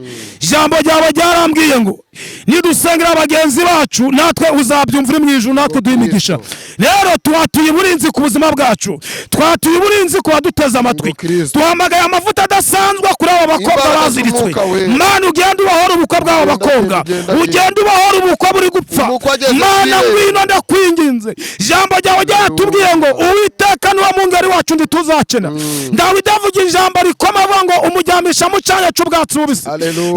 Ijambo ryawe ryarambwiye ngo nidusengera bagenzi bacu natwe uzabyumva uri mu ijuru, natwe duhe imigisha. Rero twatuye uburinzi ku buzima bwacu, twatuye uburinzi ku baduteze amatwi, duhamagaye amavuta adasanzwe kuri aba bakobwa baziritswe. Mana ugende ubahora ubukwe bw'aba bakobwa, ugende ubahora ubukwe buri gupfa. Mana ngwino ndakwinginze, ijambo ryawe ryaratubwiye ngo Uwiteka niwe mungeri wacu ntituzakena. Dawidi avuga ijambo rikoma avuga ngo umujyamisha mu cyanya cy'ubwatsi bubisi,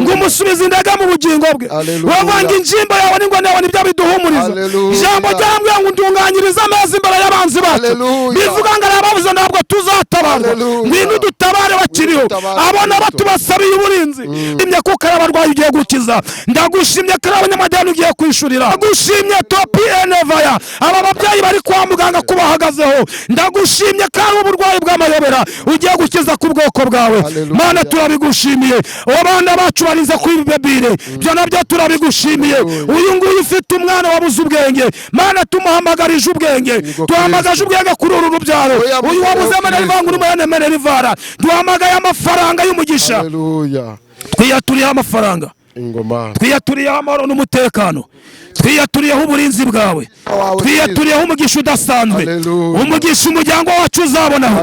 ngo umusubize indege mu bugingo bwe, wavanga injimbo yawe n'ingoni yawe nibyo biduhumuriza. Ijambo ryarambwiye ngo undunganyirize amezi imbere y'abanzi bacu, bivuga ngo arababuze ntabwo tuzatabarwa, ngwino udutabare bakiriho. Abona batubasabiye uburinzi, imye kuko ari abarwayi ugiye gukiza. Ndagushimye ko ari abanyamadeni ugiye kwishurira. Ndagushimye topi enevaya, aba babyeyi bari kwa muganga kubahagazeho. Ndagushimye ko ari uburwayi bw'amayobera ugiye gukiza ku bwoko bwawe. Mana turabigushimiye. Abana bacu barize kwibebire, ibyo nabyo turabigushimiye. Uyu nguyu ufite umwana wabuze ubwenge, Mana tumuhamagarije ubwenge, tuhamagaje ubwenge kuri uru rubyaro. Uyu wabuze menerivanga uri menerivara, duhamagaye amafaranga y'umugisha. Twiyaturiyeho amafaranga, twiyaturiyeho amahoro n'umutekano, twiyaturiyeho uburinzi bwawe, twiyaturiyeho umugisha udasanzwe, umugisha umuryango wacu uzabonaho,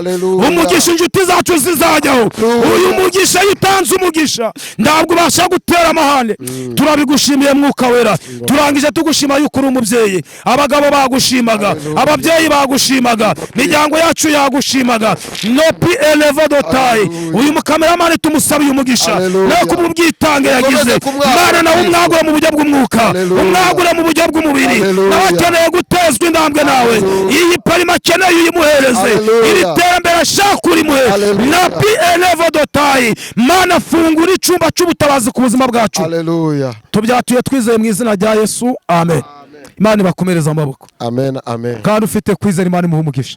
umugisha inshuti zacu zizajyaho. Uyu mugisha iyo utanze umugisha ntabwo ubasha gutera amahane. Turabigushimiye Mwuka Wera. Turangije tugushima yuko uri umubyeyi. Abagabo bagushimaga, ababyeyi bagushimaga, imiryango yacu yagushimaga. Nopi elevo dotayi, uyu mukameramani tumusabiye umugisha no kububwitange yagize. Mana nawe umwagure mu buryo bw'umwuka, umwagure mu buryo bw'umubiri, nawe akeneye gutezwa intambwe nawe. Iyi parima akeneye uyimuhereze, iri terambere ashaka urimuhe. Napi elevo dotayi, Mana fungura icyumba cy'ubutabazi ku buzima bwacu. Tubyatuye twizeye mu izina rya Yesu, amen. Imana ibakomereze amaboko. Amen, amen. Kandi ufite kwizera Imana imuhe umugisha.